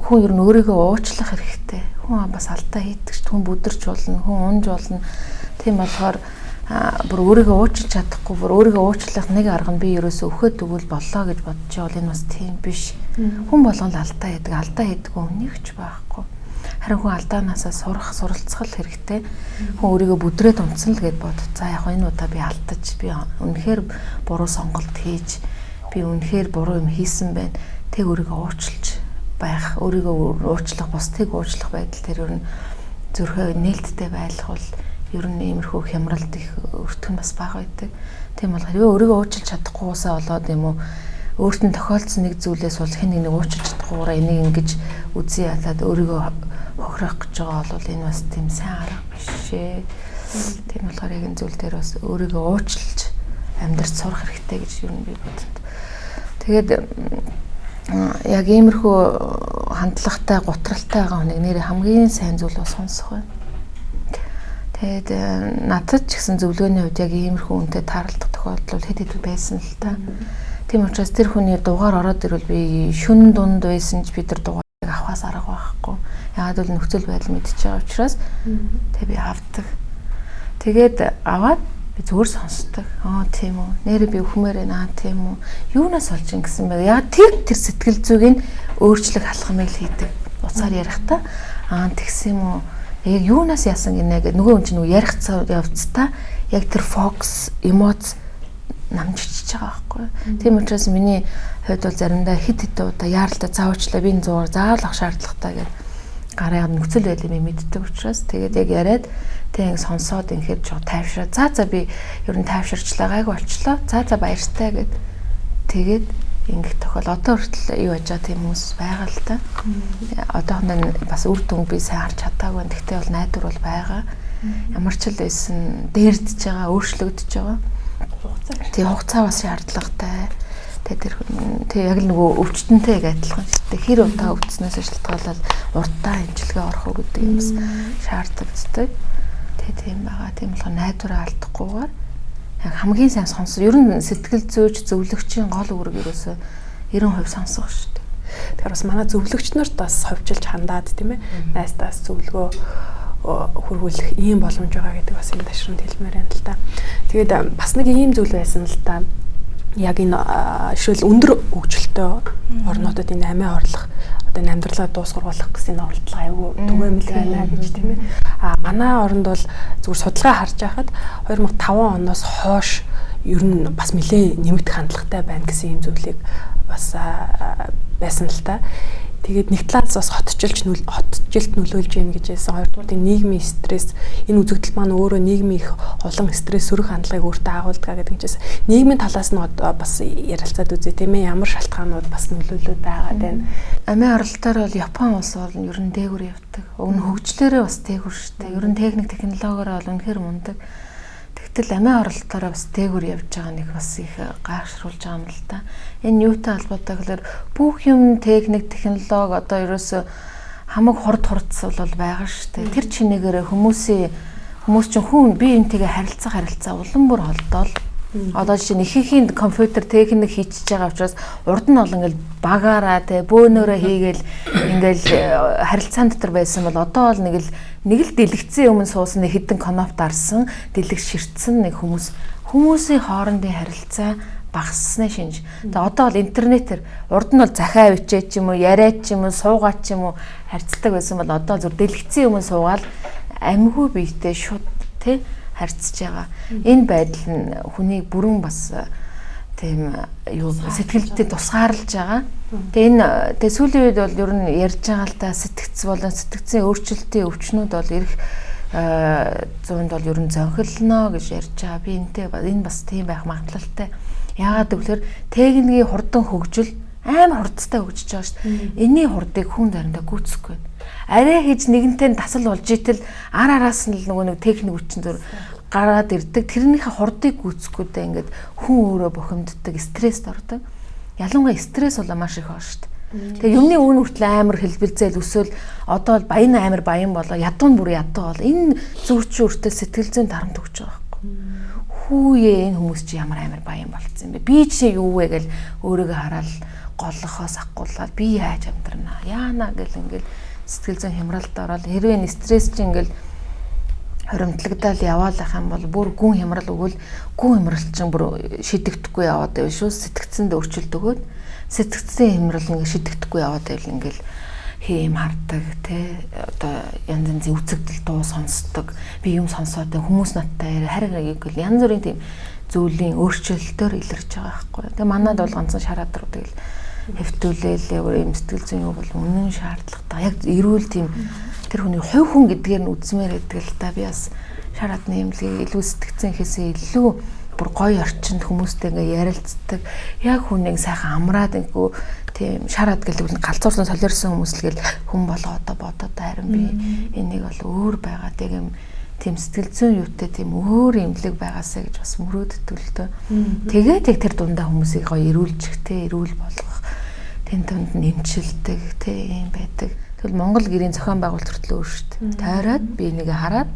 хүн ер нь өөрийгөө уучлах хэрэгтэй. Хүн бас алдаа хийдэг ч хүн бүдэрч болно, хүн унж болно. Тийм болохоор бүр өөрийгөө уучлах чадахгүй, бүр өөрийгөө уучлах нэг арга нь би ерөөсөө өхөөд өгвөл боллоо гэж бодож байгаа бол энэ бас тийм биш. Хүн болгон л алдаа хийдэг, алдаа хийдэг хүн нэг ч байхгүй. Харин хүн алдаанаасаа сурах, суралцах хэрэгтэй. Хүн өөрийгөө бүдрээд унтсан л гэд бод. За яг энэ удаа би алдаж, би үнэхээр буруу сонголт хийж, би үнэхээр буруу юм хийсэн байна. Тэг өөрийгөө уучлж байх, өөрийгөө уучлах, бусдыг уучлах байдал тэр ер нь зүрхээ нээлттэй байх бол ер нь иймэрхүү хямралд их өртгөн бас бага байдаг. Тийм болохоор өөрийгөө уучлах чадахгүйсаа болоод юм уу өөрт нь тохиолдсон нэг зүйлээс бол хэн нэг уучлах чадахгүйгаараа энийг ингэж үзий ядаад өөрийгөө хохирох гэж байгаа бол энэ бас тийм сайн арга биш ээ. Тийм болохоор яг энэ зүйл дээр бас өөрийгөө уучлж амьдрч сурах хэрэгтэй гэж ер нь би боддог. Тэгээд яг иймэрхүү хандлагатай, гутралтай байгаа хүнийг нэрээ хамгийн сайн зүйл бол сонсох байна. Тэгээд надад ч гэсэн зөвлөгөөний хувьд яг иймэрхүү үнтэй тааралдах тохиолдол хэд хэд байсан л та. Тийм учраас тэр хүний дугаар ороод ирвэл би шүн дунд байсан ч би тэр дугаарыг авахаас арга байхгүй. Яагаад гэвэл нөхцөл байдал мэдчихэж байгаа учраас тэг би авдаг. Тэгээд аваад би зүгээр сонсдог. Аа тийм үү. Нэрээ би өхмөр байна. Аа тийм үү. Юунаас болж ингэсэн бэ? Яг тэр сэтгэл зүйг нь өөрчлөх алхмыг л хийдэг. Уцаар ярихдаа аа тэгсэн юм уу? Яг юунаас яасан гинэ гэх нөгөө хүн чинь нөгөө ярих явцдаа яг тэр фокус, эмоц намжчихж байгаа байхгүй. Тийм учраас миний хувьд бол заримдаа хэд хэд удаа яаралтай заавчлаа би энэ зуугаар заавал авах шаардлагатай гэдэг гараа нөхцөл байдлыг би мэддэг учраас тэгээд яг яриад тэг ингэ сонсоод ингэхээр жоо тайвшраа. За би ер нь тайвширчлаа, гайгүй болчлоо. За баяртай гэд. Тэгээд ингэх тохиол одоо хүртэл юу яаж байгаа тийм хүмүүс байгаа л та. Одоохондоо бас үр дүн би сайн харж чадаагүй. Гэхдээ бол найдвар бол байгаа. Ямар ч л байсан дээрдэж байгаа, өөрчлөгдөж байгаа. Тий хугацаа бас шаардлагатай. Тэгээ тэр тэг яг л нөгөө өвчтөнтэй яг адилхан шүү дээ. Хэр удаа өвдснөөс шалтгаалаад уртаа эмчилгээ орох уу гэдэг юм бас шаардлагатай. Тэгээ тийм байгаа. Тийм болохоор найдвараа алдахгүйгээр яг хамгийн сайн сонсох. Ер нь сэтгэл зүйч, зөвлөгчийн гол үүрэг ерөөсөө 90% сонсох шүү дээ.
Тэгэхээр бас манай зөвлөгч нарт бас ховжилж хандаад тийм ээ. Найстаас зөвлөгөө хөрвүүлэх ийм боломж байгаа гэдэг бас энэ ташрамд хэлмээр байна л та. Тэгээд бас нэг ийм зүйл байсан л та. Яг энэ жишээл өндөр хөгжилтэй орнуудад энэ амиа орлох одоо энэ амьдралаа дуусгуурлах гэсэн энэ оролдлого айгүй түгээмэл байна гэж тийм ээ. А манай оронд бол зүгээр судалгаа харж байхад 2005 оноос хойш ер нь бас нэлээд нэмэгдэх хандлагатай байна гэсэн ийм зүйлийг бас байсан л та. Тэгээд нэг талаас бас хотжилт нөлөөлж юм гэж хэлсэн. Хоёрдугаар тийм нийгмийн стресс, энэ үзэгдэл маань өөрөө нийгмийн их олон стресс, сөрөг хандлагыг өөртөө агуулдаг гэдэг нь ч гэсэн. Нийгмийн талаас нь одоо бас ярилцаад үзье тийм ээ. Ямар шалтгаанууд бас нөлөөлөд байгаа байна.
Амиа оролтоор бол Япон улс бол ер нь дээгүр явдаг. Уг нь хөгжлөөрөө бас дээгүр шүү дээ. Ер нь техник технологиороо бол үнэхээр мундаг. Тэгтэл амиа оролтоороо бас дээгүр явж байгаа нэг бас их гайхшруулж байгаа юм л та. Энэ юутай холбоотой гэхээр бүх юм техник, технологи одоо ерөөсөө хамаг хурд хурц бол байгаа шүү дээ. Тэр чинээгээрээ хүмүүс чинь хүн бие биентэйгээ харилцаа улам бүр холдоол. Одоо жишээ нь ихэнх компьютер техник хийчихэж байгаа учраас урд нь бол ингээл багаараа те бөөнөөрөө хийгээл ингээл харилцаан дотор байсан бол одоо бол нэг л дэлгэцэн өмнө суусан нэг хэдэн кноп дарсан дэлгэц ширтсэн нэг хүмүүсийн хоорондын харилцаа багассны шинж. Тэгээ одоо бол интернетээр урд нь бол захиа бичээ ч юм уу яриад ч юм уу суугаад ч юм уу харьцдаг байсан бол одоо зүр дэлгэцэн өмнө суугаад амьгүй биетэй шууд те харьцаж байгаа. Энэ байдал нь хүнийг бүрэн бас тийм юу сэтгэлдээ тусгаарлаж байгаа. Тэгээ энэ тэгээ сүүлийн үед бол ер нь ярьж байгаа л да сэтгц болон сэтгцийн өөрчлөлтийн өвчнүүд бол ирэх зуунд бол ер нь зөнхөлнө гэж ярьж байгаа. Би энтэй энэ бас тийм байх магадлалтай. Яагаад гэвэл техникийн хурдан хөгжил амар хурдтай хөгжиж байгаа шүү дээ. Энийн хурдыг хүн заримдаа гүйцэхгүй байна. Арай хийж нэгэнтэй тасал болж итэл ар араас нь л нөгөө нэг техник хүчин зур гараад ирдэг. Тэрнийхээ хурдыг гүйцэхгүйдээ ингээд хүн өөрөө бухимддаг, стресст ордог. Ялангуяа стресс бол маш их байна шүү дээ. Тэгээ юмны үн хүртэл амар хэлбэлзээл өсөөл одоо бол баян амар баян болоо, ядуу нь бүр ядуу бол. Энэ зүр чи хүртэл сэтгэл зүйн дарамт өгч байгаа байхгүй. Хүүе энэ хүмүүс чи ямар амар баян болцсон юм бэ? Би чи юу вэ гэл өөрийгөө хараад голлохоос ахгуулаад би яаж амьдрнаа? Яана гэл ингээл сэтгэл зүйн хямралд ороод хэрвээ энэ стресс чи ингээл хоримтлагдаал яваалах юм бол бүр гүн хямрал өгвөл гүн хямрал чинь бүр шидэгдэхгүй яваад байв шүү. Сэтгцэнд өөрчлөлт өгөөд сэтгцэн хямрал ингээ шидэгдэхгүй яваад байвал ингээл хийм хардаг те одоо янз янзын үзэгдэл дуу сонсдог. Би юм сонсоод хүмүүс надтай харин гэл янз бүрийн тийм зүйлийн өөрчлөлтөөр илэрч байгаа байхгүй. Тэгээ манад бол ганцхан шараад руу тэгэл Хэвтүүлээл өөр юм сэтгэл зүйн юу бол үнэн шаардлагатай. Яг эрүүл тийм тэр хүний хувь хүн гэдгээр нь үзмээр байдаг л та. Би бас шар хадны эмнэлгийг илүү сэтгцэн гэхээсээ илүү бүр гоё орчинд хүмүүстэй ингээ ярилцдаг. Яг хүнийг сайхан амраад ингээ тийм шар хад гэлэг галзуурсан солиорсон хүмүүс л гэл хүн болгоо одоо бодоод харин би энийг бол өөр байгаад яг юм тийм сэтгэл зүйн юутай тийм өөр эмнэлэг байгаасаа гэж бас мөрөөддөг л дөө. Тэгээд яг тэр дундаа хүмүүсийг гоё эрүүлчих те, эрүүл болгох, тэн тунд нь эмчилдэг те юм байдаг. Тэгвэл Монгол гэрийн зохион байгуулалт хүртэл өөр шүү дээ. Тойроод би энийг хараад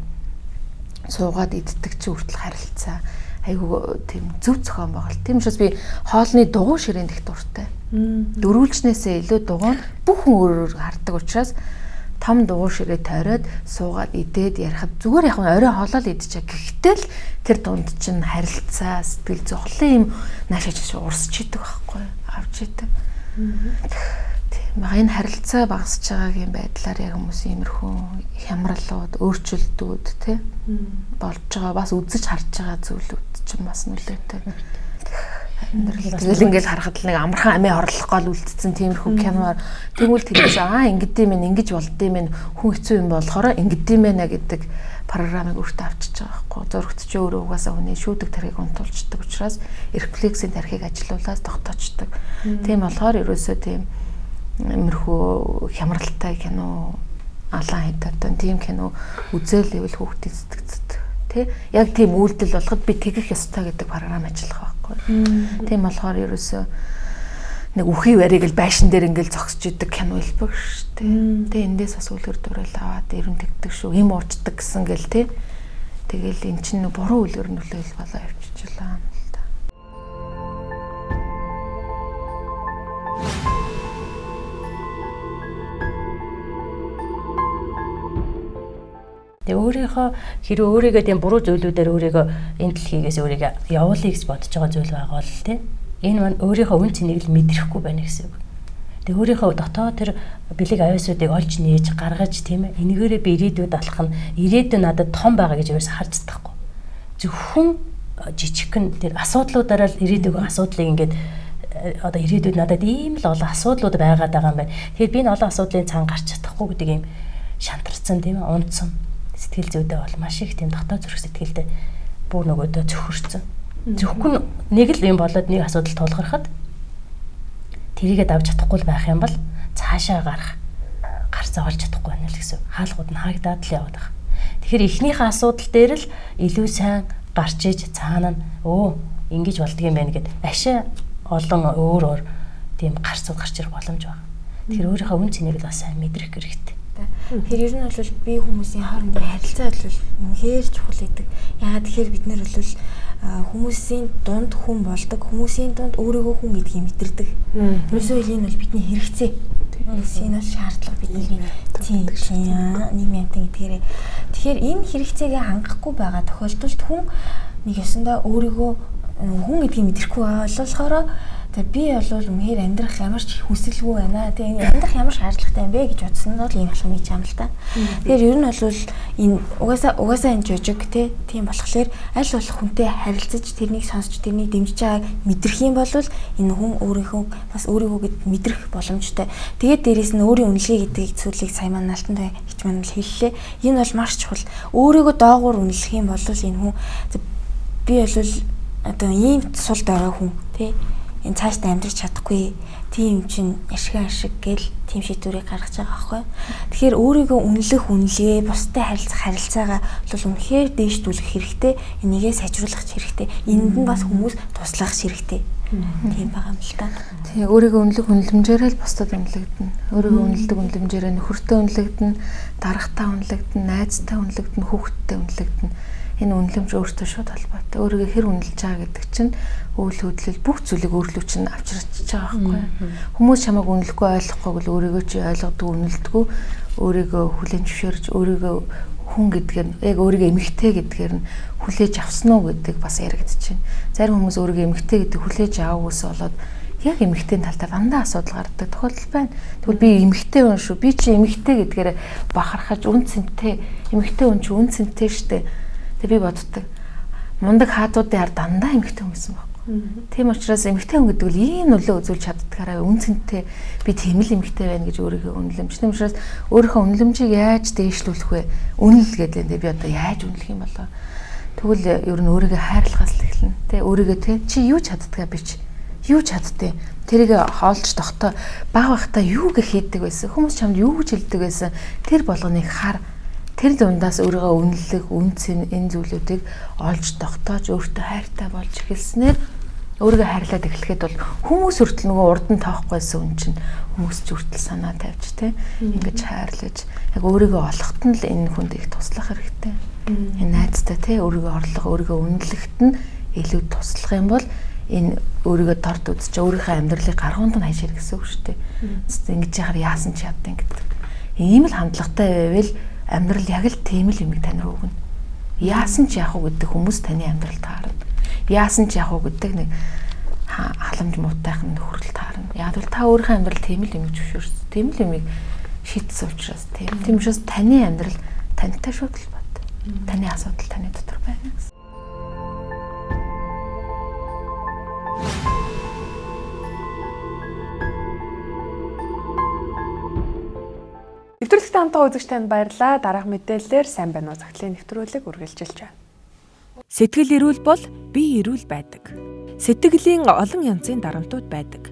суугаад иддэг чи хүртэл харилцаа айгүй тийм зөв зохион байгуулалт. Тийм учраас би хоолны дугуй ширээнд их дуртай. Дөрүүлжнээсээ илүү дугуй нь бүх хүн өөр өөр хардаг учраас том дугуй ширээ тойроод суугаад идээд ярихад зүгээр яг орой хоолоо л идчихэ. Гэхдээ л тэр дунд чинь харилцаа, сэтгэл зовлон юм наашаа чаш урсч идэг байхгүй авч идэг. Тийм ба энэ харилцаа багасж байгаагийн байдлаар яг хүмүүс иймэрхүү хямралууд, өөрчлөлтүүд тий болж байгаа бас үзэж харж байгаа зүйлүүд чинь бас нөлөөтэй. Амьдрал тэгэл ингээл харахад л нэг амархан амиа хорлох гол үлдсэн тиймэрхүү киноор тэгвэл тэрээс аа ингэдэм юм ингэж болдсон юм хүн хэцүү юм болохоор ингэдэм байна гэдэг програмыг өөртөө авчиж байгаа байхгүй. Зурагт чи өөрөө угаасаа хүний шүүдэг тархийг унтуулцдаг учраас рефлексийн тархийг ажилуулаад тогтоочдөг. Тийм болохоор ерөөсөө тийм иймэрхүү хямралтай кино алаан хэдэтэн тийм кино үзэл ивэл хүүхдийн сэтгцэд тий яг тийм үйлдэл болоход би тэгэх ёстой гэдэг програм ажиллах байхгүй. Тийм болохоор ерөөсөө нэг үхий барийг л байшин дээр ингээл зогсож идэг кино илбэг шүү дээ. Тэ эндээс бас үлгэр дуурайл аваад ирэн тэгдэг шүү. Им уучдаг гэсэн гэл тий. Тэгэл эн чинь буруу үлгэр нөлөөл болоо явчихлаа юм л та.
Тэгээ өөрийнхөө хэрэг өөрийгөө тийм буруу зүйлүүдээр өөрийгөө энэ дэлхийгээс өөрийгөө явуулъя гэж бодож байгаа зүйл байгаа бол тийм энэ маань өөрийнхөө үн цэнийг л мэдрэхгүй байна гэсэн үг. Тэгээ өөрийнхөө дотоод тэр бэлэг авиасуудыг олж нээж гаргаж тийм энэгээрээ би ирээдүйд алхах нь ирээдүй надад том байгаа гэж ерөөс харж чадахгүй. Зөвхөн жижигхэн тэр асуудлуудаараа л ирээдүйн асуудлыг ингээд одоо ирээдүйд надад ийм л олон асуудлууд байгаад байгаа юм байна. Тэгэхээр би энэ олон асуудлын цаан гарч чадахгүй гэдэг ийм шантарсан тийм унтсан сэтгэл зүйдээ бол маш их тийм дотоод зүрх сэтгэлдээ бүр нөгөөдөө цөхөрсөн. Зөвхөн нэг л юм болоод нэг асуудал тулгархад тэрийгэ давж чадахгүй байх юм бол цаашаа гарах гарцаа олж чадахгүй байна л гэсэн. Хаалгууд нь хаагдаад л яваад байгаа. Тэгэхээр эхнийхээ асуудал дээр л илүү сайн гарч иж цаана нь өө ингэж болдгийм байх гэд ашаа олон өөр өөр тийм гарцууд гарч ирэх боломж байна. Тэгэхээр өөрийнхөө үн цэнийг л бас сайн мэдрэх хэрэгтэй.
Тэгэхээр ер нь бол би хүмүүсийн хоорондын харилцаа бол үнэхээр чухал гэдэг. Яагаад тэгэхээр бид нар бол хүмүүсийн дунд хүн болдог, хүмүүсийн дунд өөрийгөө хүн гэдгийг мэдэрдэг. Ерөөсөө энэ бол бидний хэрэгцээ. Энэ бол шаардлага бидний тийм нийгмийн амьтан гэдгээрээ. Тэгэхээр энэ хэрэгцээгээ хангахгүй байгаа тохиолдолд хүн нэг ёсондоо өөрийгөө хүн гэдгийг мэдрэхгүй байгаа болохоор тэгээ би бол үнэхээр амьдрах ямар ч хүсэлгүй байна. Тэгээ амьдрах ямар шаардлагатай юм бэ гэж бодсон нь бол ийм алхам хийж юм л та. Тэгэхээр ер нь бол энэ угаасаа энэ жожиг те тийм болохоор аль болох хүнтэй харилцаж тэрнийг сонсч тэрнийг дэмжиж байгааг мэдрэх юм бол энэ хүн өөрийнхөө бас өөрийгөө гэд мэдрэх боломжтой. Тэгээд дээрэс нь өөрийн үнэлгээ гэдэг зүйлийг сая маань Алтан той гэж маань л хэллээ. Энэ бол маш чухал. Өөрийгөө доогуур үнэлэх юм бол энэ хүн би бол одоо ийм сул дорой хүн те энэ цаашдаа амьдрах чадахгүй тийм чинь ашиг гэл тийм шийдвэрийг гаргаж байгаа байхгүй. Тэгэхээр өөрийгөө үнэлэх үнэлгээ, бусдад харилцах харилцаагаа бол үнэхээр дээшдүүлэх хэрэгтэй. Энийгээ сайжруулах хэрэгтэй. Энд нь бас хүмүүс туслах хэрэгтэй. Тийм байгаа юм л та.
Тийм өөрийгөө үнэлэх үнэлэмжээрээ л бусдад үнэлэгдэнэ. Өөрийгөө үнэлдэг үнэлэмжээрээ нөхөртөө үнэлэгдэнэ, дарагтаа үнэлэгдэнэ, найзтай үнэлэгдэнэ, хүүхэдтэй үнэлэгдэнэ. Энэ үнэлэмж өөртөө шууд холбоотой. Өөрийгөө хэр үнэлж байгаа гэдэг чинь үйл хөдлөл бүх зүйлийг өөрлөө чинь авчирч байгаа байхгүй. Хүмүүс чамайг үнэлэхгүй ойлгохгүй бол өөрийгөө чи ойлгодог, үнэлдэггүй, өөрийгөө хүлээн зөвшөөрж, өөрийгөө хүн гэдгээр нь яг өөрийгөө эмэгтэй гэдгээр нь хүлээж авсан уу гэдэг бас яригдчихэв. Зарим хүмүүс өөрийгөө эмэгтэй гэдэг хүлээж аваагүйс болоод яг эмэгтэй талдаа дандаа асуудал гардаг тохиолдол байна. Тэгвэл би эмэгтэй хүн шүү. Би чи эмэгтэй гэдгээр бахархаж үн цэнтэй эмэгтэй хүн чи үн цэнтэй штэ. Тэг би боддог. Мундаг хаадуудын ар дандаа эмэгтэй хүн байсан байхгүй. Тийм учраас эмэгтэй хүн гэдэг бол ийм нөлөө үзүүлж чаддгаараа үн цэнтэй би тийм л эмэгтэй байна гэж өөрийгөө үнэлэмж. Тийм учраас өөрийнхөө үнэлэмжийг яаж дээшлүүлэх вэ? Үнэл гэдэг нь би одоо яаж үнэлэх юм болоо? Тэгвэл ер нь өөрийгөө хайрлахаас л эхэлнэ. Тэ өөрийгөө тэ чи юу чаддгаа бич. Юу чаддیں۔ Тэрийг хоолж тогтоо баг багтаа юу гэх хийдэг байсан. Хүмүүс чамд юу гэж хэлдэг байсан. Тэр болгоныг хар. Тэр дундаас өөрийгөө үнэлэх, үн цэн энэ зүйлүүдийг олж тогтоож өөртөө хайртай болж эхэлснээр өөрийгөө хайрлаад эхлэхэд бол хүмүүс хүртэл нөгөө урд нь тоохгүй байсан хүн чинь хүмүүс ч хүртэл санаа тавьж тэ ингэж хайрлаж яг өөрийгөө олоход нь л энэ хүнд их туслах хэрэгтэй. Энэ найзтай тэ өөрийгөө орлого, өөрийгөө үнэлэхэд нь илүү туслах юм бол энэ өөрийгөө дорд үзэж өөрийнхөө амьдралыг гаргуунд нь хайшаар гэсэн үг шүү дээ. Ингэж яхаар яасан ч ядсан гэдэг. Ийм л хандлагатай байвал амьдрал яг л тийм л юмыг тань руу өгнө. Яасан ч яах уу гэдэг хүмүүс таны амьдрал таарна. Яасан ч яах уу гэдэг нэг халамж муутайхан нөхрөл таарна. Яг бол та өөрийнхөө амьдрал тийм л юмыг зөвшөөрсөн. Тийм л юмыг шийдсэн учраас тийм. Тийм учраас таны амьдрал тантай шууд л бат. Таны асуудал таны дотор байна гэсэн.
Нэвтрүүлэгтэй хамтаа үзэгч танд баярлалаа. Дараах мэдээллээр сайн байна уу загтлын нэвтрүүлэг үргэлжилж байна.
Сэтгэл эрүүл бол бие эрүүл байдаг. Сэтгэлийн олон янзын дарамтууд байдаг.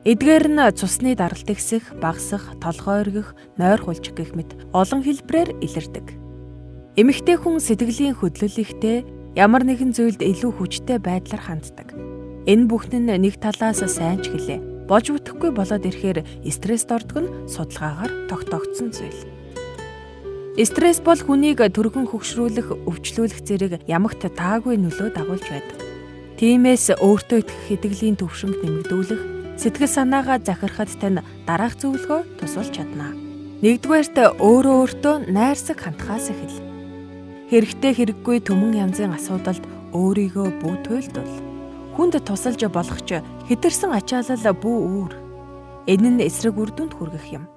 Эдгээр нь цусны даралт ихсэх, багасах, толгой өргөх, нойр хулжих гэх мэт олон хэлбэрээр илэрдэг. Эмэгтэй хүн сэтгэлийн хөдлөл ихтэй, ямар нэгэн зүйлд илүү хүчтэй байдлаар ханддаг. Энэ бүхэн нь нэг талаас сайн ч гэлээ. Болж бүтэхгүй болоод ирэхээр стресст ордог нь судалгаагаар тогтоогдсон зүйл. Стресс бол хүнийг түргэн хөгшрүүлэх, өвчлүүлэх зэрэг ямагт таагүй нөлөө дагуулж байдаг. Тиймээс өөртөө итгэх итгэлийн түвшинг нэмэгдүүлэх, сэтгэл санаагаа захирахад тань дараах зөвлөгөө тусалж чадна. Нэгдүгээрт өөрөө өөртөө найрсаг хандхаас эхэл. Хэрэгтэй хэрэггүй түмэн янзын асуудалд өөрийгөө бүү туйлдвал. Хүнд тусалж болох ч хэтэрсэн ачаалал бүү үүр. Энэ нь эсрэг үр дүнд хүргэх юм.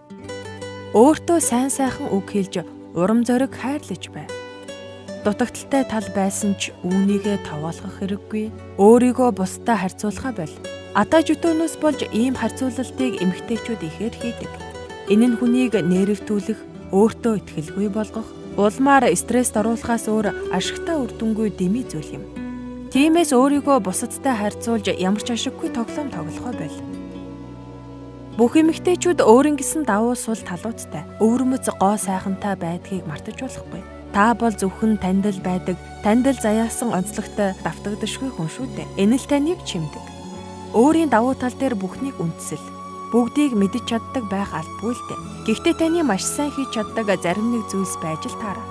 Өөртөө сайн сайхан үг хэлж урам зориг хайрлаж бай. Дутагдaltaй тал байсан ч үүнийгээ товоолгох хэрэггүй. Өөрийгөө бусдад харьцуулахаа боль. Атаа жөтөөнөөс болж ийм харьцуулалтыг эмэгтэйчүүд ихээр хийдэг. Энэ нь хүнийг нэрвтүүлэх, өөртөө итгэлгүй болгох, улмаар стресст оруулахаас өөр ашигтай үр дүнгүй дэмий зүйл юм. Тиймээс өөрийгөө бусадтай харьцуулж ямар ч ашиггүй тоглоом тоглохоо боль. Бүх эмэгтэйчүүд өөрийн гэсэн давуу сул талуудтай, өвөрмөц гоо сайхантай байдгийг мартаж болохгүй. Та бол зөвхөн танд л байдаг, танд л заяасан онцлогтой давтагдашгүй хүн шүү дээ. Энэ л таныг чимдэг. Өөрийн давуу тал дээр бүхнийг үндэсэл. Бүгдийг мэдэж чаддаг байх албагүй л дээ. Гэхдээ таны маш сайн хийж чаддаг зарим нэг зүйлс байж л таараа.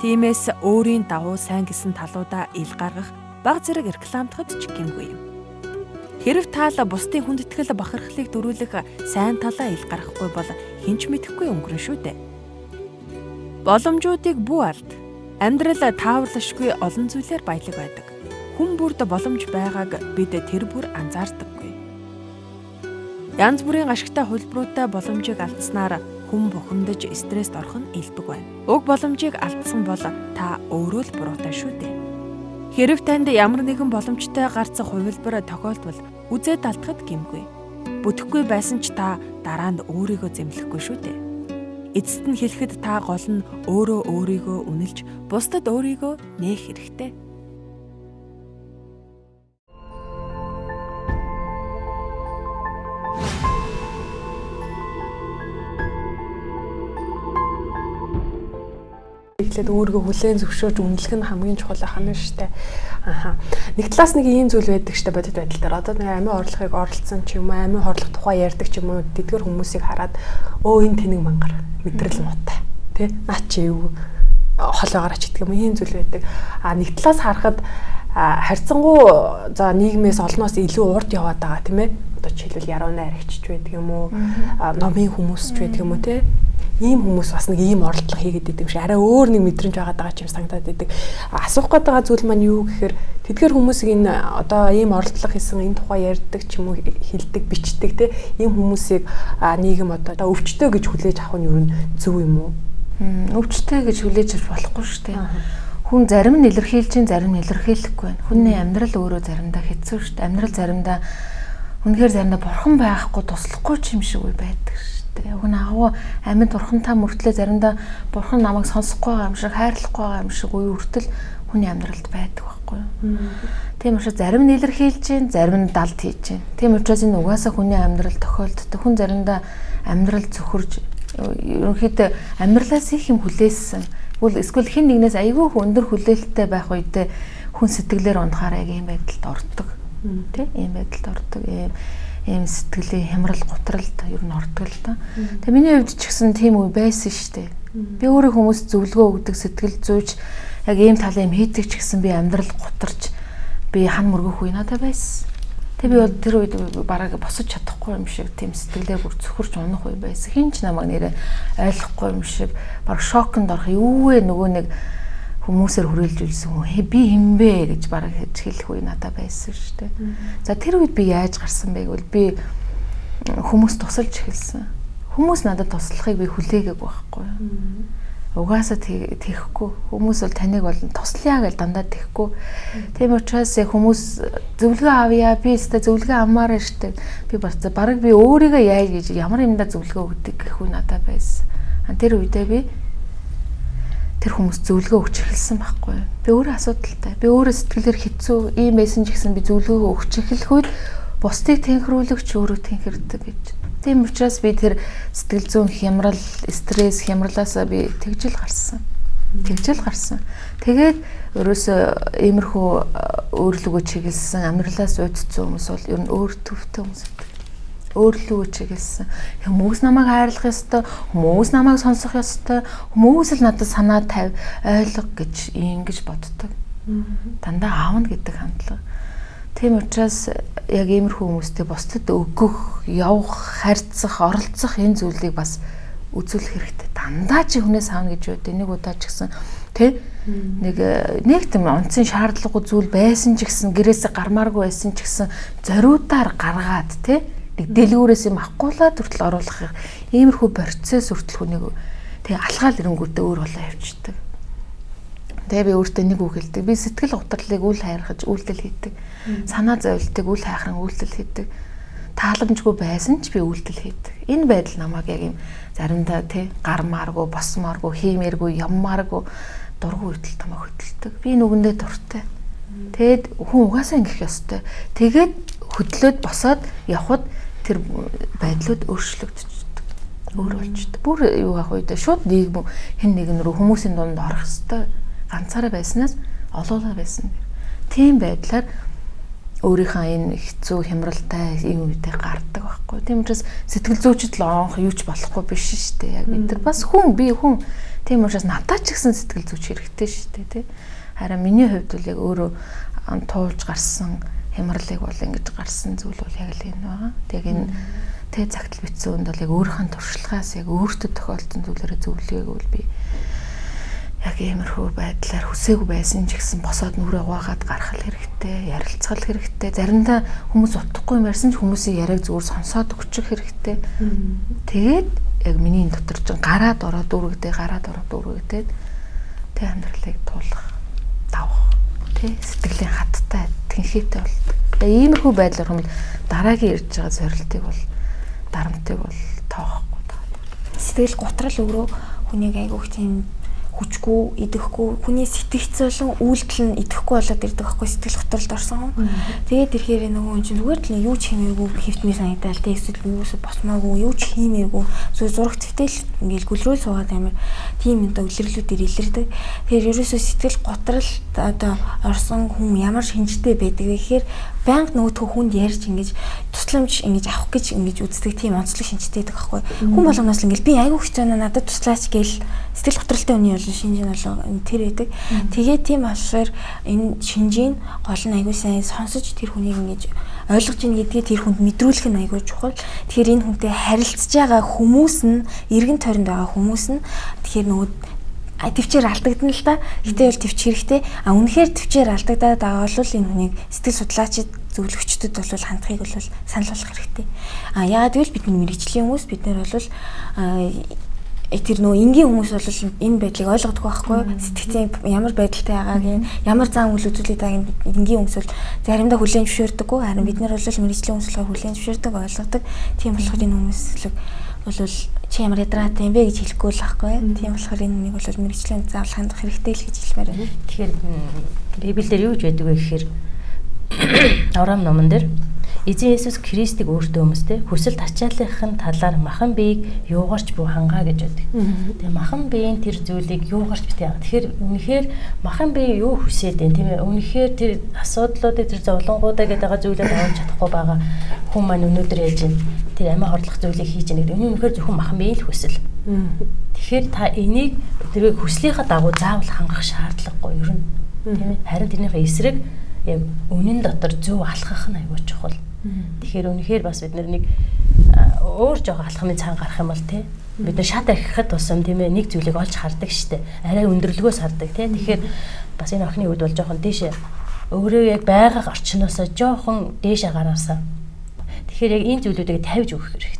Тиймээс өөрийн давуу сайн гэсэн талуудаа ил гаргах, баг зэрэг рекламдахад ч гэмгүй юм. Хэрв та л бусдын хүндэтгэл бахархлыг дөрүүлэх сайн талаа ил гаргахгүй бол хэн ч мэдэхгүй өнгөрөн шүү дээ. Боломжуудыг бүү алд. Амьдрал тааварлашгүй олон зүйлээр баялаг байдаг. Хүн бүрд боломж байгааг бид тэр бүр анзаардаггүй. Янз бүрийн ашигтай хувилбаруудтай боломжийг алдсанаар хүн бухимдаж стресст орох нь элбэг байна. Уг боломжийг алдсан бол та өөрөө л буруутай шүү дээ. Хэрв танд ямар нэгэн боломжтой гарцах хувилбар тохиолдвол үзээд алдахад гэмгүй. Бүтэхгүй байсан ч та дараа нь өөрийгөө зэмлэхгүй шүү дээ. Эцэст нь хэлэхэд та гол нь өөрөө өөрийгөө үнэлж, бусдад өөрийгөө нээх хэрэгтэй.
Эхлээд өөрийгөө хүлээн зөвшөөрж үнэлэх нь хамгийн чухал байх нь шүү дээ. Аха. Нэг талаас нэг ийм зүйл байдаг шүү дээ бодит байдал дээр. Одоо нэг амин орлохыг оролцсон ч юм уу, амин хорлох тухай ярьдаг ч юм уу, тэдгэр хүмүүсийг хараад өө энэ тэнэг мангар мэдрэл муутай тий. Наа чи юу хол байгаараа ч гэдэг юм ийм зүйл байдаг. А нэг талаас харахад харьцангуй за нийгмээс олноос илүү урд яваад байгаа тийм ээ. Одоо жишээлбэл яруу найрагч ч байдаг юм уу, номын хүмүүс ч байдаг юм уу тий. Ийм хүмүүс бас нэг ийм оролдлого хийгээд идэв юм шиг арай өөр нэг мэдрэмж байгаад байгаа юм санагдаад идэг. Асуух гээд байгаа зүйл маань юу гэхээр тэдгэр хүмүүсийг энэ одоо ийм оролдлого хийсэн энэ тухай ярьдаг ч юм уу хэлдэг бичдэг те ийм хүмүүсийг нийгэм одоо өвчтөө гэж хүлээж авах нь юу нь зөв юм уу?
Өвчтөө гэж хүлээж авч болохгүй шүү дээ. Хүн зарим нь илэрхийлж чинь, зарим нь илэрхийлэхгүй байна. Хүний амьдрал өөрөө заримдаа хэцүү шүү дээ. Амьдрал заримдаа үнэхээр заримдаа бурхан байхгүй туслахгүй ч юм шиг үе байдаг шүү дээ. Хүн агуу амьд бурхантай мөртлөө заримдаа бурхан намайг сонсохгүй байгаа юм шиг, хайрлахгүй байгаа юм шиг үе хүртэл хүний амьдралд байдаг байхгүй юу. Тийм учраас зарим нь илэрхийлж чинь, зарим нь далд хийж чинь. Тийм учраас энэ угаасаа хүний амьдрал тохиолддог. Хүн заримдаа амьдрал цөхөрж ерөнхийдөө амьдралаас их юм хүлээсэн. Эсвэл хэн нэгнээс айгүй өндөр хүлээлттэй байх үедээ хүн сэтгэлээр унахаар яг ийм байдалд ордог. Тэ? Ийм байдалд ордог. Ийм сэтгэлийн хямрал, гутралд ер нь ордог л доо. Тэгээ миний хувьд ч гэсэн тийм үе байсан шүү дээ. Би өөрөө хүмүүс зөвлөгөө өгдөг, сэтгэл зүйч яг ийм талын юм хийдэг ч гэсэн би амьдрал гутарч би хан мөргөх үе надад байсан. Тэгээ би бол тэр үед бараг босож чадахгүй юм шиг тийм сэтгэлээр бүр цөхөрч унах үе байсан. Хин ч намайг нэрээ ойлгохгүй юм шиг бараг шоконд орох юу вэ нөгөө нэг хүмүүсээр хүрээлж үлсэн хүн би хинбэ гэж бараг хэлэх үе надад байсан шүү дээ. За тэр үед би яаж гарсан бэ гэвэл би хүмүүс тусалж эхэлсэн. Хүмүүс надад туслахыг би хүлээгээгүй байхгүй юу. Угаасаа тэхгүй. Хүмүүс бол таныг бол туслая гэж дандаа тэхгүй. Тийм учраас яг хүмүүс зөвлөгөө авъя, би өстой зөвлөгөө авмаар штэ. Би бараг би өөрийгөө яаж гэж ямар юмдаа зөвлөгөө өгдөг гэх үү надад байсан. Тэр үедээ би тэр хүмүүс зөвлөгөө өгч эхэлсэн байхгүй юу. Би өөрөө асуудалтай. Би өөрөө сэтгэлээр хэцүү ийм байсан ч гэсэн би зөвлөгөө өгч эхлэх үед бусдыг тэнхрүүлэгч өөрөө тэнхэрдэг гэж. Тийм учраас би тэр сэтгэл зүйн хямрал, стресс, хямралаасаа би тэгжил гарсан. Тэгжил гарсан. Тэгээд ерөөсөө иймэрхүү өөрлөгөө чиглэсэн, амьдралаас уйдсан хүмүүс бол ер нь өөр төвтэй хүмүүс байдаг. Өөрлөгөө чиглэсэн. Хүмүүс намайг хайрлах ёстой, хүмүүс намайг сонсох ёстой, хүмүүс л надад санаа тавь, ойлго гэж ингэж боддог. Дандаа аавна гэдэг хандлага. Тийм учраас яг иймэрхүү хүмүүстэй бусдад өгөх, явах, харьцах, оролцох энэ зүйлийг бас үзүүлэх хэрэгтэй. Дандаа чи хүнээс авна гэж юу гэдэг. Нэг удаа ч гэсэн тий нэг тийм онцын шаардлагагүй зүйл байсан ч гэсэн гэрээсээ гармааргүй байсан ч гэсэн зориудаар гаргаад тий нэг дэлгүүрээс юм авахгүйла хүртэл оруулах иймэрхүү процесс хүртэл хүнийг тий алхаал ирэнгүүтээ өөр болоо явчихдаг. Тэгээ би өөртөө нэг үг хэлдэг. Би сэтгэл гутралыг үл хайрхаж үйлдэл хийдэг. Санаа зовлтыг үл хайхран үйлдэл хийдэг. Тааламжгүй байсан ч би үйлдэл хийдэг. Энэ байдал намайг яг юм заримдаа тий гармааргүй, босмооргүй, хиймээргүй, яммааргүй дургүй хөдөл тамаа хөдөлдөг. Би нүгэндээ дуртай. Тэгээд хүн угаасаа ингэх ёстой. Тэгээд хөдлөөд босоод явхад тэр байдлууд өөрчлөгдөж өөр болчдөг. Бүр юу авах үедээ шууд нийгэм хэн нэгэн рүү хүмүүсийн дунд орох ёстой. Ганцаараа байснаас олоолаа байсан. Тийм байдлаар өөрийнхөө энэ хэцүү хямралтай ийм үедээ гардаг байхгүй. Тийм учраас сэтгэл зүйчд л онх юу ч болохгүй биш шүү дээ. Яг бид нар бас хүн, би хүн. Тийм учраас надад ч гэсэн сэтгэл зүйч хэрэгтэй шүү дээ, тий. Харин миний хувьд бол яг өөрөө туулж гарсан хямралыг бол ингэж гарсан зүйл бол яг л энэ байгаа. Тэг энэ тэ цагтл бичсэн үнд бол яг өөрийнхөө туршлагаас яг өөртөө тохиолдсон зүйлээрээ зөвлөгөөг бол би яг иймэрхүү байдлаар хүсээгүй байсан ч гэсэн босоод нүрээ угаагаад гарах хэрэгтэй, ярилцах хэрэгтэй. Заримдаа хүмүүс утгагүй юм ярьсан ч хүмүүсийн яриаг зүгээр сонсоод өгчих хэрэгтэй. Тэгээд яг миний энэ дотор чинь гараад ороод дүүрэгдээ, гараад ороод дүүрэгдээд тэ амьдралыг туулах, давах, тэ сэтгэлийн хаттай, тэнхээтэй болдог. Тэгээ иймэрхүү байдлаар хүмүүс дараагийн ирж байгаа зорилтыг бол дарамтыг бол тоохгүй байгаа.
Сэтгэл гутрал өөрөө хүнийг айгүйх тийм хүчгүй, идэхгүй, хүний сэтгэц болон үйлдэл нь идэхгүй болоод ирдэг байхгүй сэтгэл готролд орсон хүн. Тэгээд ирэхээр нөгөө хүн чинь зүгээр л юу ч хиймээгүй хэвтмээ санагдаал тэ эсвэл юусоо босмоогүй, юу ч хиймээгүй зүгээр зураг твтэл ингээл гүлрүүл суугаад амар тийм юм даа илэрлүүдээр илэрдэг. Тэгэхээр ерөөсөө сэтгэл готрол одоо орсон хүн ямар шинжтэй байдаг вэ гэхээр байнга нөгөөдхөө хүнд ярьж ингэж тусламж ингэж авах гэж ингэж үздэг тийм онцлог шинжтэй байдаг байхгүй. Хүн болгоноос л ингээл би айгүй хэцүү байна надад туслаач гээл сэтгэл готролтой хүний бол шинж нь бол тэр байдаг. Тэгээд тийм болохоор энэ шинжийн гол нь айгүй сайн сонсож тэр хүнийг ингэж ойлгож ийн гэдгээ тэр хүнд мэдрүүлэх нь айгүй чухал. Тэгэхээр энэ хүнтэй харилцаж байгаа хүмүүс нь эргэн тойронд байгаа хүмүүс нь тэгэхээр нөгөө төвчээр алдагдана л да. Гэтэ бол төвч хэрэгтэй. А үнэхээр төвчээр алдагдаад байгаа бол энэ хүнийг сэтгэл судлаачид зөвлөгчдөд бол хандахыг бол санал болгох хэрэгтэй. А яагаад гэвэл бид нар мэргэжлийн хүмүүс бид нар бол тэр нөө энгийн хүмүүс бол энэ байдлыг ойлгодог байхгүй, сэтгцийн ямар байдалтай байгааг нь, ямар зан үйл үзүүлээд байгааг нь энгийн хүмүүс бол заримдаа хүлээн зөвшөөрдөггүй. Харин бид нар бол мэргэжлийн хүмүүс болохоор хүлээн зөвшөөрдөг, ойлгодог. Тийм болохоор энэ хүмүүс бол чи ямар ядраатай юм бэ гэж хэлэхгүй л байхгүй. Тийм болохоор энэ нэг бол мэргэжлийн заавал хандах хэрэгтэй л гэж хэлмээр байна.
Тэгэхээр Библиэлд юу гэж байдаг вэ гэхээр Ором номон дээр Эзэн Есүс Христийг өөртөө өмстэй хүсэл тачааллынхын талаар махан биеийг юугаарч бүү хангаа гэж байдаг. Тэгээ махан биеийн тэр зүйлийг юугаарч битээ. Тэгэхээр үнэхээр махан бие юу хүсээд байна тийм ээ? Үнэхээр тэр асуудлуудыг тэр зовлонгуудаа гэдэг байгаа зүйлээ давж чадахгүй байгаа хүн маань өнөөдөр яаж юм тэр амиа хорлох зүйлийг хийж яах гэдэг. Энэ үнэхээр зөвхөн махан биеийн л хүсэл. Тэгэхээр та энийг тэр хүслийнхаа дагуу заавал хангах шаардлагагүй ер нь. Тийм ээ? Харин тэрнийхээ эсрэг яг үнэн дотор зөв алхах нь аюул чухал. Тэгэхээр үнэхээр бас бид нэг өөр жоохон алхмын цаан гарах юм бол тий бид нар шат ахихад тусам тийм ээ нэг зүйлийг олж хардаг штэ. Арай өндөрлөгөөс хардаг тий. Тэгэхээр бас энэ охины үед бол жоохон дээшээ өөрөө яг байгаа орчноосоо жоохон дээшээ гараасаа. Тэгэхээр яг энэ зүйлүүдийг тавьж өгөх хэрэгтэй.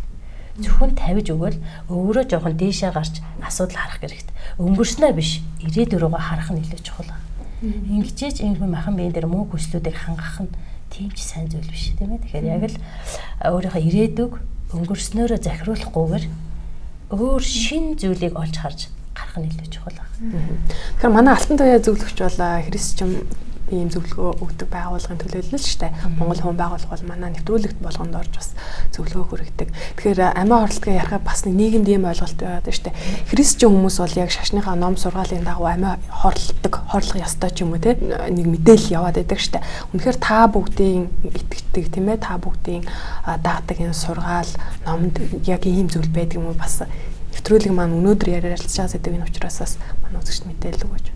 Зөвхөн тавьж өгвөл өөрөө жоохон дээшээ гарч асуудал харах хэрэгтэй. Өнгөрснөө биш, ирээдүй рүүгээ харах нь илүү чухал. Ингэжээч энэ хүн махан биеийн дээр муу хүслүүдийг хангах нь тийм ч сайн зүйл биш тийм ээ. Тэгэхээр яг л өөрийнхөө ирээдүг өнгөрснөөрөө захируулахгүйгээр өөр шин зүйлийг олж харж гарах нь илүү чухал байна.
Тэгэхээр манай Алтан туяа зөвлөгч бол христчин ийм зөвлөгөө өгдөг байгууллагын төлөөлөл шүү дээ. Монгол хүн байгууллага бол манай нэвтрүүлэгт болгонд орж бас зөвлөгөө хүргэдэг. Тэгэхээр амиа хорлолтыг ярихад бас нэг нийгэмд ийм ойлголт байгаад шүү дээ. Христчин хүмүүс бол яг шашныхаа ном сургаалын дагуу амиа хорлолдог, хорлох ёстой ч юм уу те нэг мэдээлэл яваад байдаг шүү дээ. Үнэхээр та бүгдийн итгэдэг тийм ээ, та бүгдийн дагдаг энэ сургаал номд яг ийм зүйл байдаг юм уу, бас нэвтрүүлэг маань өнөөдөр яриалцж байгаа сэдв энэ учраас бас манай үзэгчд мэдээлэл өгөөч.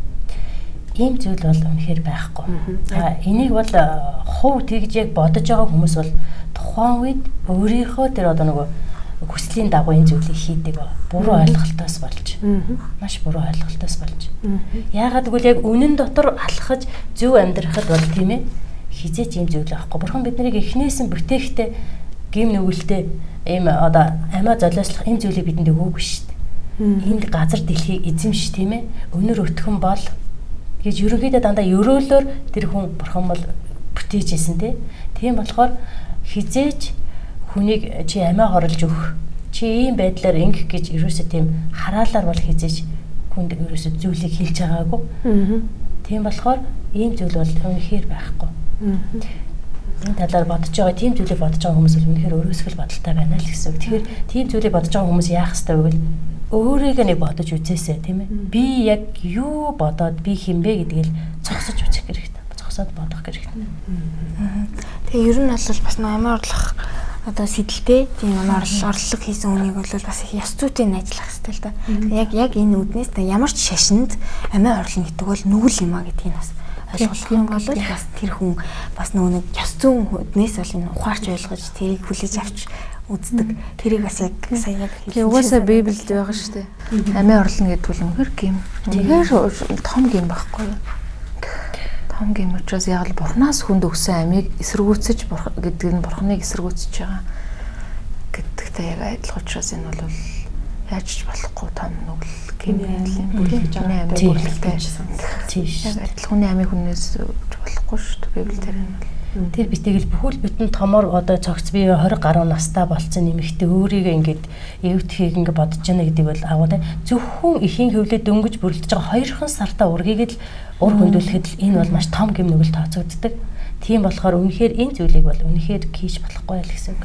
Ийм зүйл бол үнэхээр байхгүй. Энийг бол хувь тэгж яг бодож байгаа хүмүүс бол тухайн үед өөрийнхөө тэр одоо нөгөө хүслийн дагуу энэ зүйлийг хийдэг ба. Буруу ойлголтоос болж. Маш буруу ойлголтоос болж. Яагаад гэвэл яг үнэн дотор алхаж зөв амьдрахад бол тийм ээ хизээч ийм зүйл байхгүй. Бурхан биднийг эхнээс нь бүтээхдээ гим нүгэлтэй ийм одоо амиа золиослох ийм зүйлийг бидэнд өгөөгүй шүү дээ. Энд газар дэлхийг эзэмш тийм ээ өнөр өтгөн бол гэж ерөнхийдөө дандаа өрөөлөөр тэр хүн бурхан бол бүтээж исэн тий. Тийм болохоор хизээч хүнийг чи амиа хорлож өгөх, чи ийм байдлаар ингэх гэж ерөөсөө тийм хараалаар бол хизээч хүнд ерөөсөө зүйлийг хэлж байгаагүй. Тийм болохоор ийм зүйл бол үнэхээр байхгүй. Энэ талаар бодож байгаа, тийм зүйлийг бодож байгаа хүмүүс бол үнэхээр өөрөөсөө л бодолтой байна л гэсэн үг. Тэгэхээр тийм зүйлийг бодож байгаа хүмүүс яах ёстой вэ гэвэл өөрийгөө нэг бодож үзээсэй тийм ээ. Би яг юу бодоод би хэн бэ гэдгийг л цогсож үзэх хэрэгтэй. Цогсоод бодох хэрэгтэй.
Тэгээ ер нь бол бас амиа орлох одоо сэдэлтэй тийм амиа орлого хийсэн хүнийг бол бас их ёс зүйтэй ажиллах хэрэгтэй л да. Яг энэ үднээс ямар ч шашинд амиа орлно гэдэг бол нүгэл юм а гэдгийг бас ойлгох юм бол бас тэр хүн бас нөгөө нэг ёс зүйн үднээс бол энэ ухаарч ойлгож тэрийг хүлээж авч үздэг. Тэрийг бас яг сая яг
хэлсэн. Угаасаа Библиэд байгаа шүү дээ. Амиа орлно гэдэг бол үнэхээр гим. Тэгэхээр том гим байхгүй юу? Том гим учраас яг л Бурханаас хүнд өгсөн амийг эсэргүүцэж гэдэг нь Бурханыг эсэргүүцэж байгаа гэдэгтэй яг адилхан учраас энэ бол яаж ч болохгүй том нүгэл гим юм. Бүлэгч амийн бүлэгтэй.
Тийм шүү.
Яг адилхан хүний амийг хүнээс болохгүй шүү дээ. Библи дээр нь бол
Тэр би тэгэл бүхэл бүтэн томор одоо цогц би 20 гаруй настай болцсон нэмэгтэй өөрийгөө ингээд эвдэхийг ингээд бодож байна гэдэг бол агуу те зөвхөн эхийн хөвлөө дөнгөж бүрлдэж байгаа 2хан сартаа ургийг л ур хөндүүлэхэд л энэ бол маш том гэм нүгэл тооцогддог. Тийм болохоор үнэхээр энэ зүйлийг бол үнэхээр хийж болохгүй л гэсэн үг.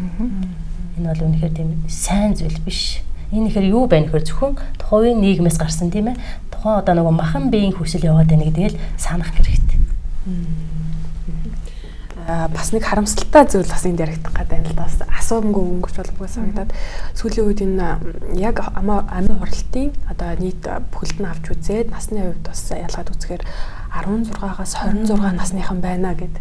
Энэ бол үнэхээр тийм сайн зүйл биш. Энэ ихээр юу байна гэхээр зөвхөн тухайн нийгмээс гарсан тийм ээ. Тухайн одоо нөгөө махан биеийн хүсэл яваад байна гэдгийг л санах хэрэгтэй.
Бас нэг харамсалтай зүйл бас энд яригдах гэдэг юм л да. Бас асуумгүй өнгөрч болбогоо санагдаад сүүлийн үед энэ яг амиа хорлолтын одоо нийт бүхэлд нь авч үзээд насны хувьд бас ялгаад үзэхээр 16-аас 26 насныхан байна гэд.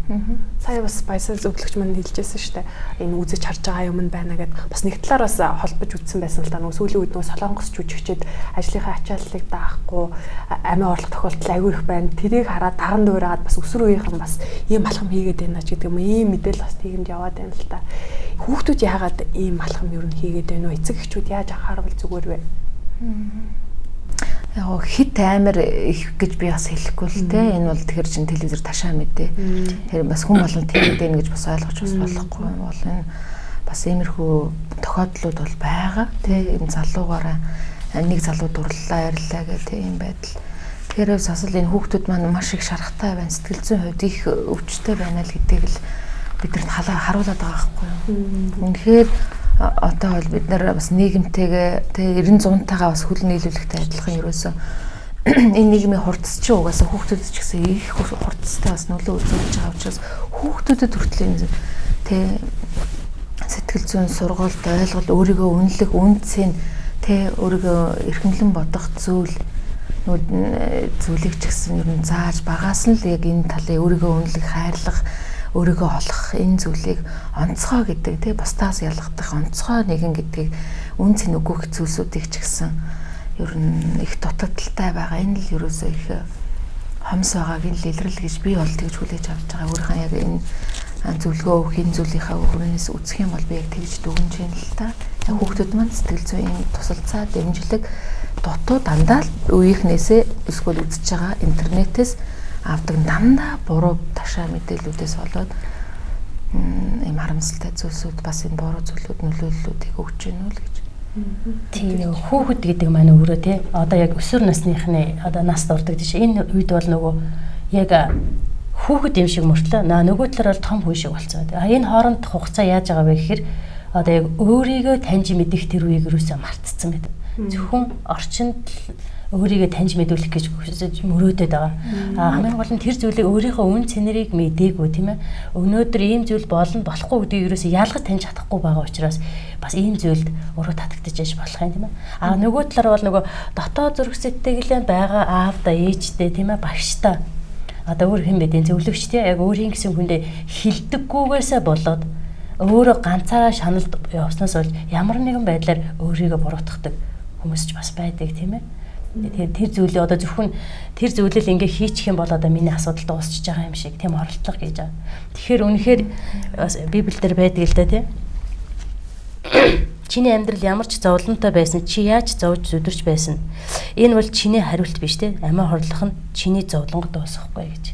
Сая бас баясаа зөвлөгч манд хэлжсэн шүү дээ. Энэ үзэж харж байгаа юм нь байна гэд. Бас нэг талаар бас холбож үзсэн байсан л да. Нөгөө сүүлийн үед нөгөө солонгос жүжигчид ажлынхаа ачааллыг даахгүй амиа орлох тохиолдол аягүй их байна. Тэрийг хараад даган дуурайгаад бас өсвөр үеийнхэн бас ийм алхам хийгээд байна ч гэдэг юм. Ийм мэдээлэл бас нийгэмд яваад байна л да. Хүүхдүүд яагаад ийм алхам ер нь хийгээд байна вэ? Эцэг эхчүүд яаж анхаарвал зүгээр вэ?
Яг гоо хит амар их гэж би бас хэлэхгүй л те. Энэ бол тэр чин телевизээр ташаа мэдээ. Тэр бас хүн болгон тэгээд байна гэж бас ойлгож бас болохгүй юм бол энэ бас иймэрхүү тохиолдлууд бол байгаа. Тэ ийм залуугаараа нэг залуу дурлалаа ярьлаа гэх тэ ийм байдал. Тэгэхээр бас л энэ хүүхдүүд маань маш их шарахтай байна. Сэтгэл зүйн хувьд их өвчтэй байна л гэдгийг л бидэрт харуулад байгаа байхгүй юу. Үнэхээр одоо бол бид нар бас нийгэмтэйгээ тэ 90 100-тайгаа бас хөл нийлүүлэхтэй адилхан ерөөсөө энэ нийгмийн хурдс чи угаасаа хүүхдүүдэд ч гэсэн их хурдстай бас нөлөө үзүүлж байгаа учраас хүүхдүүдэд хүртэл энэ тэ сэтгэл зүйн сургалт, ойлголт, өөрийгөө үнэлэх, үнцэн тэ өөрийгөө эрхэмлэн бодох зүйл зүйлийг ч гэсэн ер нь зааж багаас нь л яг энэ талын өөрийгөө үнэлэх, хайрлах, өөрийгөө олох энэ зүйлийг онцгой гэдэг тэ бусдаас ялгадах онцгой нэгэн гэдгийг үн цэн өгөх зүйлсүүдийг ч гэсэн ер нь их дутагдaltaй байгаа. Энэ л ерөөсөө их хомс байгааг нь л илрэл гэж би бол тэгж хүлээж авч байгаа. Өөрийнхөө яг энэ зөвлөгөө өгөх энэ зүйлийнхаа хүрээс үзэх юм бол би яг тэгж дүгнж байна л та. Яг хүүхдүүд маань сэтгэл зүйн тусалцаа, дэмжлэг дутуу дандаа л үеийнхнээсээ эсвэл үзэж байгаа интернетээс авдаг дандаа буруу ташаа мэдээллүүдээс болоод ийм харамсалтай зүйлсүүд бас энэ буруу зүйлүүд нөлөөллүүдийг өгч гэнэ үү л гэж.
Тийм нөгөө хүүхэд гэдэг маань өөрөө тий одоо яг өсвөр насныхны одоо нас дурдаг тийш энэ үед бол нөгөө яг хүүхэд юм шиг мөртлөө нөгөө талаар бол том хүн шиг болцоо. А энэ хооронд хугацаа яаж байгаа вэ гэхээр одоо яг өөрийгөө таньж мэдэх тэр үеийг юусоо мартцсан байдаг. Зөвхөн орчинд өөрийгөө таньж мэдүүлэх гэж мөрөөдөд байгаа. А хамгийн гол нь тэр зүйлийг өөрийнхөө үн цэнэрийг мдээгүй тийм ээ. Өнөөдөр ийм зүйл болно болохгүй гэдгийг ерөөсөө ялгаж таньж чадахгүй байгаа учраас бас ийм зүйлд уруу татагдаж яж болох юм тийм ээ. А нөгөө талаар бол нөгөө дотоод зүрх сэтгэлээ байгаа аавда ээжтэй тийм ээ багштай одоо өөр хэн бэ зөвлөгч тийм яг өөрийн гэсэн хүндээ хилдэггүйгээсээ болоод өөрөө ганцаараа шаналд явснаас болж ямар нэгэн байдлаар өөрийгөө буруутгадаг хүмүүс ч бас байдаг тийм ээ. Тэгэхээр тэр зүйлээ одоо зөвхөн тэр зүйлэл ингээ хийчих юм бол одоо миний асуудал дуусчихж байгаа юм шиг тийм оролдлого гэж байгаа. Тэгэхээр үнэхээр бас Библиэлд байдаг л да тийм. Чиний амьдрал ямар ч зовлонтой байсан чи яаж зовж зүдэрч байсан. Энэ бол чиний хариулт биш те. Амиа хорлох нь чиний зовлонго дуусгахгүй гэж.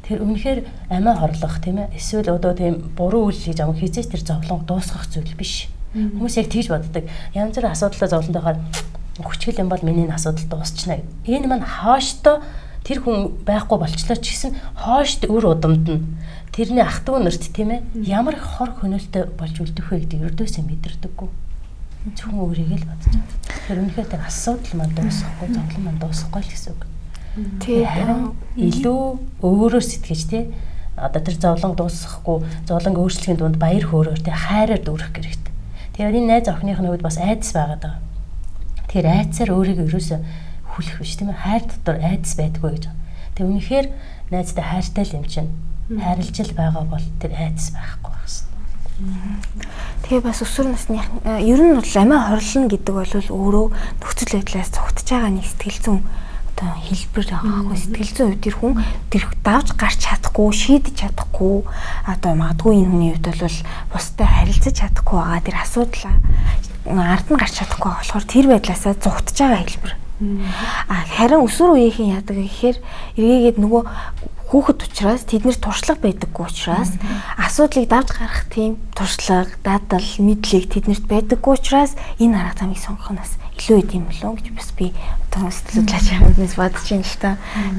Тэр үнэхээр амиа хорлох тийм ээ. Эсвэл одоо тийм буруу үйл хийж амг хийзээс тэр зовлон дуусгах зүйл биш. Хүмүүс яг тэгж боддог. Янз бүрийн асуудлаа зовлонтойгоор өгчгөл юм бол миний энэ асуудал дуусчихна. Энэ маань хооштой тэр хүн байхгүй болчлоо ч гэсэн хоошд үр удамд нь тэрний ах トゥ нарт тийм ээ ямар их хор хөнөөлтөй болж үлдэх вэ гэдгийг өрдөөсөө мэдэрдэггүй. Зөвхөн өөрийгөө л бодож байгаа. Тэгэхээр үнэхээр тэр асуудал маань дуусахгүй, зовлон маань дуусахгүй л гэсэн үг. Тийм харин илүү өөрөөр сэтгэж тий одоо тэр зовлон дуусахгүй, зовлон өөрчлөхийн дунд баяр хөөрөөр тий хайраар дүүрэх хэрэгтэй. Тэгэхээр энэ найз охиных нь хувьд бас айдас байгаад байгаа. Тэгэхээр айдсаар өөрийгөө ерөөсөө хүлэх биш тийм ээ. Хайр дотор айдас байдгүй гэж байна. Тэг үнэхээр найзтай хайртай л юм чинь хайрлж л байгаа бол тэр айдас байхгүй байх шээ.
Тэгээ бас өсвөр насны ер нь бол амиа хорлно гэдэг бол өөрөө нөхцөл байдлаас цугтж байгаа нэг сэтгэл зүйн одоо хэлбэр байгаа байхгүй. Сэтгэл зүйн үед тэр хүн тэр давж гарч чадахгүй, шийдэж чадахгүй, одоо магадгүй энэ хүний хувьд бол бусдад харилцаж чадахгүй байгаа тэр асуудал ард нь гарч чадахгүй болохоор тэр байдлаасаа зугтж байгаа хэлбэр. А харин өсвөр үеийнхэн яадаг гэхээр эргээгээд нөгөө хүүхэд учраас тэднэр туршлага байдаггүй учраас асуудлыг давж гарах тийм туршлага, дадал, мэдлэг тэднэрт байдаггүй учраас энэ арга замыг сонгох нь бас илүү идэм болов гэж бас би одоо сэтгэл судлаач юмнаас бодож байна л та.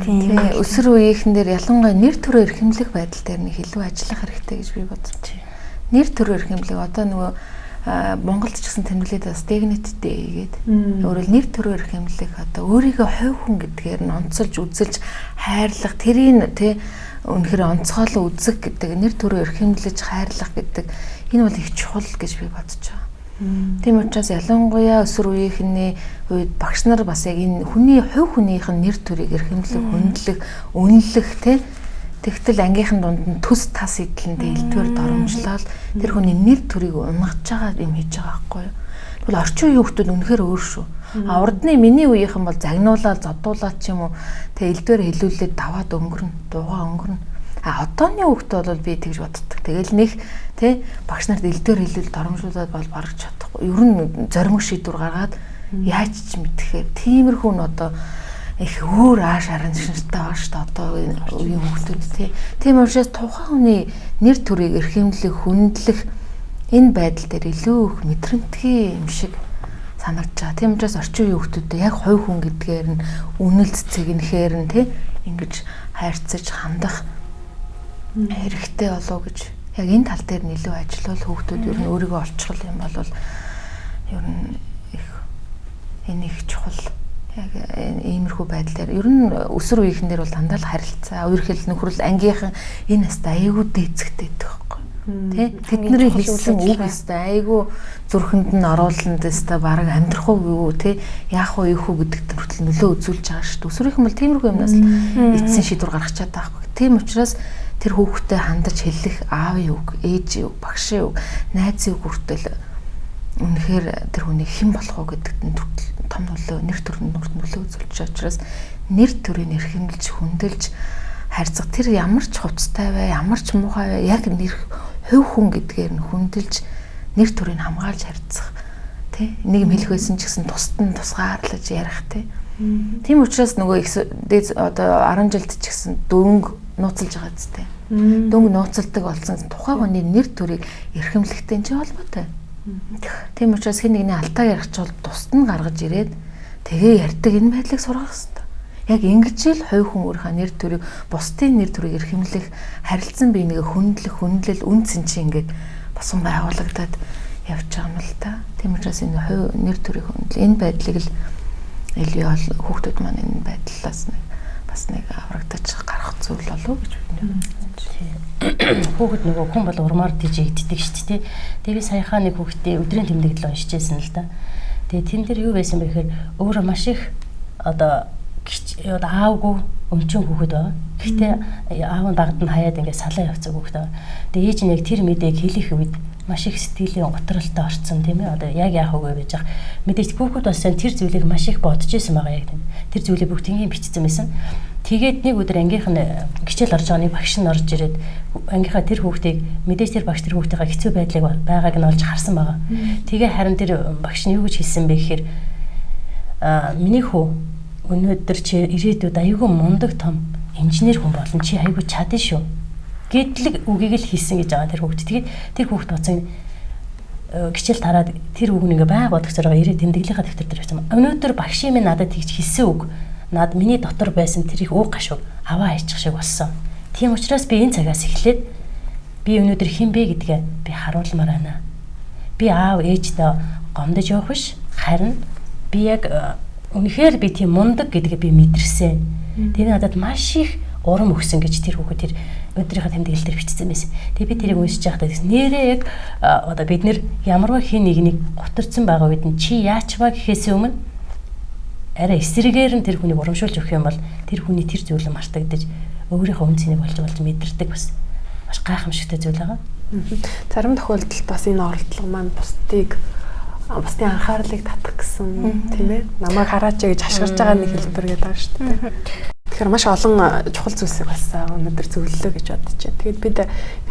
Тийм өсвөр үеийнхэн дээр ялангуяа нэр төрөө эрхэмлэх байдал дээр нэг илүү ажиллах хэрэгтэй гэж би бодож байна. Нэр төрөө эрхэмлэх одоо нөгөө Монголд ч гэсэн тэмдэглээд бас Dignity Day гээд өөрөөр нэр төрөө эрхэмлэх одоо өөрийгөө хувь хүн гэдгээр нь онцолж үзэлж хайрлах тэрийг тий үнэхээр онцгойлон үзэх гэдэг нэр төрөө эрхэмлэж хайрлах гэдэг энэ бол их чухал гэж би бодож байгаа. Тийм учраас ялангуяа өсвөр үеийнхний үед багш нар бас яг энэ хүний хувь хүнийх нь нэр төрийг эрхэмлэх, хүндлэх, үнэлэх тий Тэгтэл ангийнхан дунд нь төс тас идэлэндээ элдвэр доромжлол тэр хүний нэр төрийг унгаж байгаа юм хийж байгаа байхгүй юу. Тэгвэл орчин үеийн хүмүүс үнэхээр өөр шүү. А урдны миний үеийнхэн бол загнуулаад зодуулаад ч юм уу тэг элдвэр хэлүүлээд даваад өнгөрнө, дуугаа өнгөрнө. А одооны хүүхд бол би тэгж боддог. Тэгэл нэг тэ багш нарт элдвэр хэлүүл доромжлуулаад бол бараг чадахгүй. Ер нь зоримог шийдвэр гаргаад Яаж ч мэдхээр тиймэрхүү нь одоо их өөр ааш аран шинттэй байгаа шүү дээ одоо энэ үеийн хүүхдүүд тий. Тийм учраас тухайн хүний нэр төрийг эрхэмлэх, хүндлэх энэ байдал дээр илүү их мэдрэмтгий юм шиг санагдаж байгаа. Тийм учраас орчин үеийн хүүхдүүдэд яг хувь хүн гэдгээр нь үнэлж цэгнэхээр нь тий ингэж хайрцаж хандах хэрэгтэй болов гэж яг энэ тал дээр нь илүү ажиллавал хүүхдүүд ер нь өөрийгөө олчихвол юм бол ер нь их энэ их чухал. Яг иймэрхүү байдлаар ер нь өсвөр үеийнхэн дээр бол дандаа л харилцаа, үерхэл, нөхрөл, ангийнхан энэ настай айгүй дээцэгтэй байдаг байхгүй. Тэ? Тэдний хэлсэн үг өстэй айгүй зүрхэнд нь орууланд өстэй бараг амьдрах уу юу тэ яах уу юу гэдэгт хүртэл нөлөө үзүүлж байгаа шүү дээ. Өсвөрийнхэн бол тиймэрхүү юмнаас л эцсийн шийдвэр гаргах чаддаг байхгүй. Тийм учраас тэр хүүхдэд хандаж хэлэх аавын үг, ээжийн үг, багшийн үг, найзын үг хүртэл үнэхээр тэр хүнийг хэн болох уу гэдэгт нь том нөлөө, нэр төрөнд нөлөө үзүүлж байгаа учраас нэр төрийг эрхэмлж, хүндэлж харьцах тэр ямар ч хувцтай бай, ямар ч муухай бай, яг нэр хувь хүн гэдгээр нь хүндэлж нэр төрийг хамгаалж харьцах тий. Нэг юм хэлэх байсан ч гэсэн тусад нь тусгаарлаж ярих тий. Тийм учраас нөгөө их одоо 10 жилд ч гэсэн дөнгө нууцлж байгаа зү тий. Дөнгө нууцлдаг болсон тухайн хүний нэр төрийг эрхэмлэхтэй энэ ч холбоотой. Тийм учраас хэн нэгний алдаа ярих ч бол тусад нь гаргаж ирээд тэгээ ярьдаг энэ байдлыг сургах хэрэгтэй. Яг ингэж л хувь хүн өөрийнхөө нэр төрийг бусдын нэр төрийг эрхэмлэх, харилцан бие нэгэ хүндлэх, хүндлэл үн цэн чи ингээд босон байгуулагдаад явж байгаа юм л та. Тийм учраас энэ хувь нэр төрийг хүндлэх энэ байдлыг л илүү ол хүүхдүүд маань энэ байдлаас нэг бас нэг аврагдаж гарах зүйл болов гэж би
байна. Хүүхэд нөгөө хүн бол урмаар тийж игддэг шүү дээ. Тэгээ би саяхаа нэг хүүхдээ өдрийн тэмдэглэл уншиж байсан л да. Тэгээ тэн дээр юу байсан бэ гэхээр өөрөө маш их одоо аавгүй өмчөн хүүхэд байгаа. Гэхдээ аав нь багад нь хаяад ингээд салаа явцсан хүүхэд байгаа. Тэгээ ээж нь яг тэр мэдээг хэлэх үед маш их сэтгэлийн готролтой орцсон тийм ээ. Одоо яг яах вэ гэж яах. Мэдээж хүүхэд болсон тэр зүйлийг маш их бодож исэн байгаа яг тийм. Тэр зүйлийг бүгд тэнгийн бичсэн байсан. Тэгээд нэг өдөр ангийнх нь хичээл орж байгаа нэг багш нь орж ирээд ангийнхаа тэр хүүхдийг мэдээж тэр багш тэр хүүхдийнхаа хэцүү байдлыг байгааг нь олж харсан байгаа. Тэгээ харин тэр багш нь юу гэж хэлсэн бэ гэхээр миний хүү өнөөдөр чи ирээдүйд аюулгүй мундаг том инженер хүн болно. Чи аюулгүй чадна шүү гэдлэг үгийг л хэлсэн гэж байгаа тэр хүүхд. Тэгээд тэр хүүхд бодсон хичээл тараад тэр үг нь ингээ байг бодох зэрэг ирээ тэмдэглэлийнхаа дэвтэр дээр бичсэн. Өнөөдөр багшийн минь надад тэгж хэлсэн үг над миний дотор байсан тэр их ууг гашуу аваа хайчих шиг болсон. Тийм учраас би энэ цагаас эхлээд би өнөөдөр хэн бэ гэдгээ би харуулмаар байна. Би аав ээжтэй гомдож явах биш. Харин би яг үнэхээр би тийм мундаг гэдгээ би мэдэрсэн. Тэр надад маш их урам өгсөн гэж тэр хүүхэд тэр өдрийнхөө тэмдэглэл дээр бичсэн байсан. Тэгээ би тэрийг уншиж байхдаа нэрээ яг одоо бид нэр ямарваа хин нэгнийг гутарсан байгаа үед нь чи яач вэ гэхээс өмнө арай эсрэгээр нь тэр хүнийг урамшуулж өгөх юм бол тэр хүний тэр зүйл нь мартагдаж өөрийнхөө үн цэнийг болж болж мэдэрдэг бас маш гайхамшигтай зүйл байгаа.
Зарим тохиолдолд бас энэ оролдлого маань бусдыг бусдын анхаарлыг татах гэсэн тийм ээ. Намайг хараач гэж хашгирч байгаа нэг хэлбэр гэдэг байгаа шүү дээ. Тэгэхээр маш олон чухал зүйлсийг бас өнөөдөр зөвлөлөө гэж бодож байна. Тэгээд бид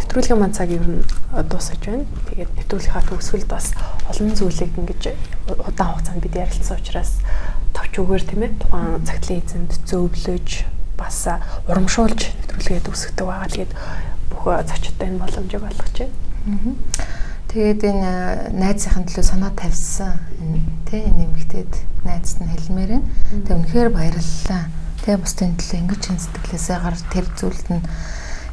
нэвтрүүлгийн маань цаг ер нь дуусаж байна. Тэгээд нэвтрүүлгийнхаа төгсгөлд бас олон зүйлийг ингэж удаан хугацаанд бид ярилцсан учраас товч үгээр тийм ээ тухайн цагтлын эзэнд зөвлөж бас урамшуулж нэвтрүүлгээ төгсгдөг байгаа. Тэгээд бүх зочдтой энэ боломжийг олгож байна.
Тэгээд энэ найзынхын төлөө санаа тавьсан энэ тий энэ эмэгтэйд найзд нь хэлмээр байна. Тэгээд үнэхээр баярлалаа. Тэгээ бусдын төлөө ингэж чин сэтгэлээсээ гарч тэр зүйлд нь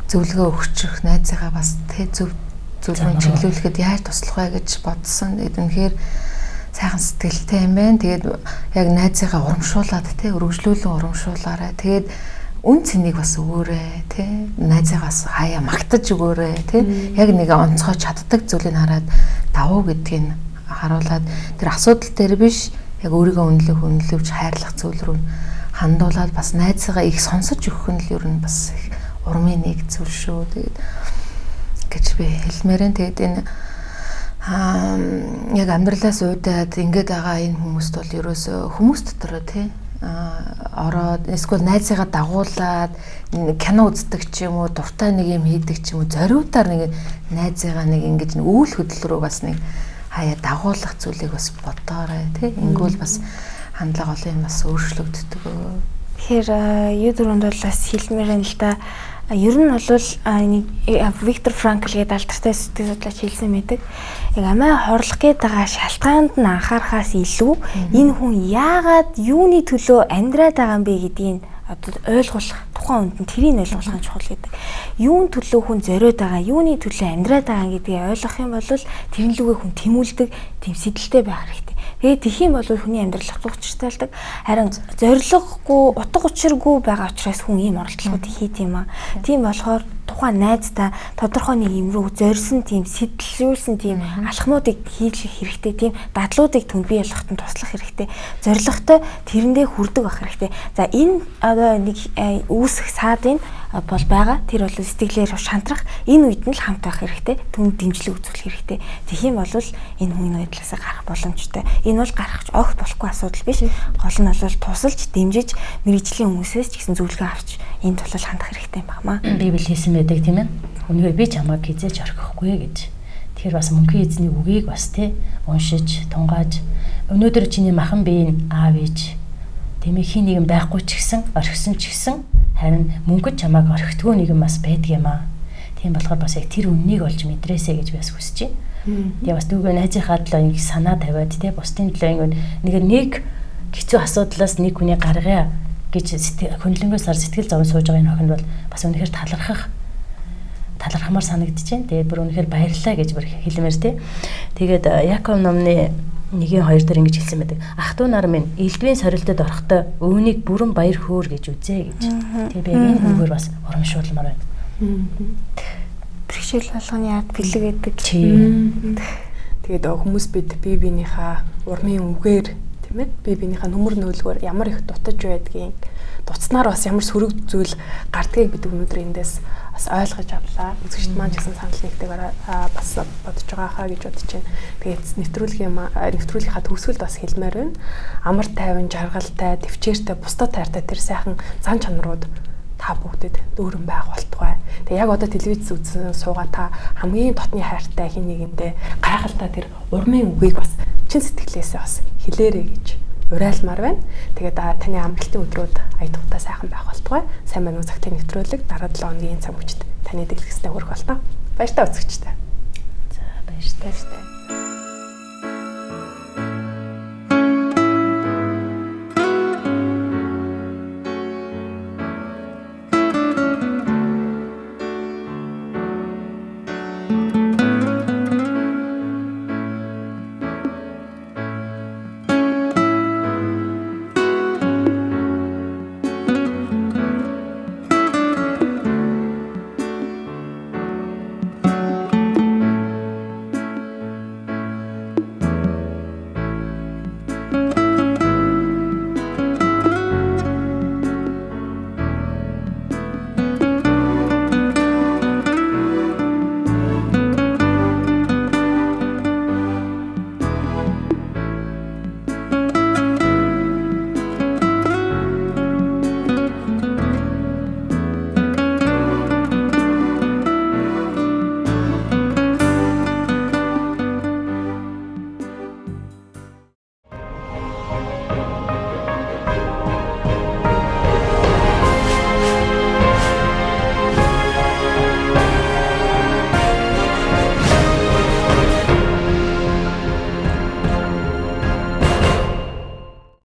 зөвлөгөө өгчих найзыгаа бас тэ зөв зүйл рүү чиглүүлэхэд яаж туслах вэ гэж бодсон. Тэгээд үнэхээр сайхан сэтгэлтэй юм байна. Тэгээд яг найзыгаа урамшуулад тэ өргөжлүүлэн урамшуулаарай. Тэгээд үн цэнийг бас өгөөрэй тэ найзыгаа бас хаяа магтаж өгөөрэй тэ яг нэг онцгой чаддаг зүйлийг хараад давуу гэдгийг харуулад тэр асуудал дээр биш яг өөрийгөө үнэлэх үнэлвч хайрлах зүйл рүү хандуулаад бас найзыгаа их сонсож өгөх нь л ер нь бас их урмын нэг зүйл шүү. Тэгээд гэж би хэлмээр энэ. Тэгээд энэ яг амьдралаас уудаад ингээд байгаа энэ хүмүүст бол ерөөсөө хүмүүс дотор тий ороод эсвэл найзыгаа дагуулад кино үздэг ч юм уу дуртай нэг юм хийдэг ч юм уу зориудаар нэг найзыгаа нэг ингэж нэг үйл хөдлөл рүү бас нэг хаяа дагуулах зүйлийг бас бодоорой тий. Ингүүл бас хандлага олон юм бас өөрчлөгддөг.
Тэгэхээр юу дөрөнд бол бас хэлмээр байна л да. Ер нь бол нэг Виктор Франкл гэдэг алдартай сэтгэл судлаач хэлсэн байдаг. Яг амиа хорлох гээд байгаа шалтгаанд нь анхаарахаас илүү энэ хүн яагаад юуны төлөө амьдраад байгаа юм бэ гэдгийг одоо ойлгуулах, тухайн хүнд нь тэрийг ойлгуулах нь чухал гэдэг. Юун төлөө хүн зориод байгаа, юуны төлөө амьдраад байгаа гэдгийг ойлгох юм бол тэрэн лүгээ хүн тэмүүлдэг, тийм сэтэлтэй байх хэрэгтэй. Тэгээд тэх юм бол хүний амьдрал утга учиртай болдог. Харин зорилгогүй, утга учиргүй байгаа учраас хүн ийм оролдлогууд хийд юм аа. Тийм болохоор тухайн найздаа тодорхой нэг юм руу зорьсон тийм сэтэлжүүлсэн тийм алхмуудыг хийх хэрэгтэй, тийм дадлуудыг түнд бий болгоход нь туслах хэрэгтэй. Зорилготой тэрэндээ хүрдэг байх хэрэгтэй. За энэ одоо нэг үүсэх саадын бол байгаа. Тэр бол сэтгэлээр шантрах энэ үед нь л хамт байх хэрэгтэй. Түнд дэмжлэг үзүүлэх хэрэгтэй. Тэгэх юм бол энэ хүн байдлаасаа гарах боломжтой. Энэ бол гарах огт болохгүй асуудал биш. Гол нь бол тусалж, дэмжиж, мэргэжлийн хүмүүсээс ч гэсэн зөвлөгөө авч энд бол хандах хэрэгтэй юм байна.
Библи хэлсэн байдаг тийм ээ. Үнэхээр би чамайг хизээч орхихгүй гэж. Тэгэхээр бас мөнхийн эзний үгийг бас тий уншиж, тунгааж өнөөдөр чиний махан биеийн аав ээж тийм ээ хин нэгэн байхгүй ч гэсэн орхисон ч гэсэн харин мөнгөд чамайг орхитгүй нэгэн бас байдаг юм аа. Тийм болохоор бас яг тэр үннийг олж мэдрээсэй гэж би бас хүсэж байна. Тэгээ бас дүүгээ найзынхаа төлөө ингэ санаа тавиад тий бусдын төлөө ингэ нэг хэцүү асуудлаас нэг хүний гаргая гэж хөндлөнгөөс сар сэтгэл зовон сууж байгаа энэ охинд бол бас үнэхээр талархамаар санагдаж байна. Тэгээд бүр үнэхээр баярлалаа гэж бүр хэлмээр тий. Тэгээд Яков номны 1-2 дээр ингэж хэлсэн байдаг. Ах トゥ нар минь элдвийн сорилтод орохдоо өвнийг бүрэн баяр хөөр гэж үзээ гэж. Тэгээд би яг энэ үгээр бас урамшуулмаар байна.
Бэрхшээл болгоны ард бэлэг гэдэг.
Тэгээд хүмүүс бид бие биенийхээ урмын үгээр тийм ээ бие биенийхээ нүмер нөөлгөөр ямар их дутаж байдгийг дутснаар бас ямар сөрөг зүйл гардгийг бид өнөөдөр эндээс бас ойлгож авлаа. Үзэгчд маань ч гэсэн санал нэгтэйгээр бас бодож байгаа хаа гэж бодож байна. Тэгээд нэвтрүүлгийнхаа төгсгөлд бас хэлмээр байна. Амар тайван, жаргалтай, төвчээртэй, бусдад хайртай тэр сайхан зан чанарууд та бүгдэд дүүрэн байх болтугай. Тэгээ яг одоо телевиз үзсэн суугаа та хамгийн дотны хайртай хин нэгэндээ гайхалтай тэр урмын үгийг бас чин сэтгэлээсээ бас хэлээрэй гэж уриалмаар байна. Тэгээд таны амралтын өдрүүд аятгуудаа сайхан байх болтугай. Сайн байна уу цагтын нэвтрүүлэг дараа 7 хоногийн цаг мөчид таны дэглэгстэй хүрэх болтоо. Баяртай үзэгчдээ.
За баяртай.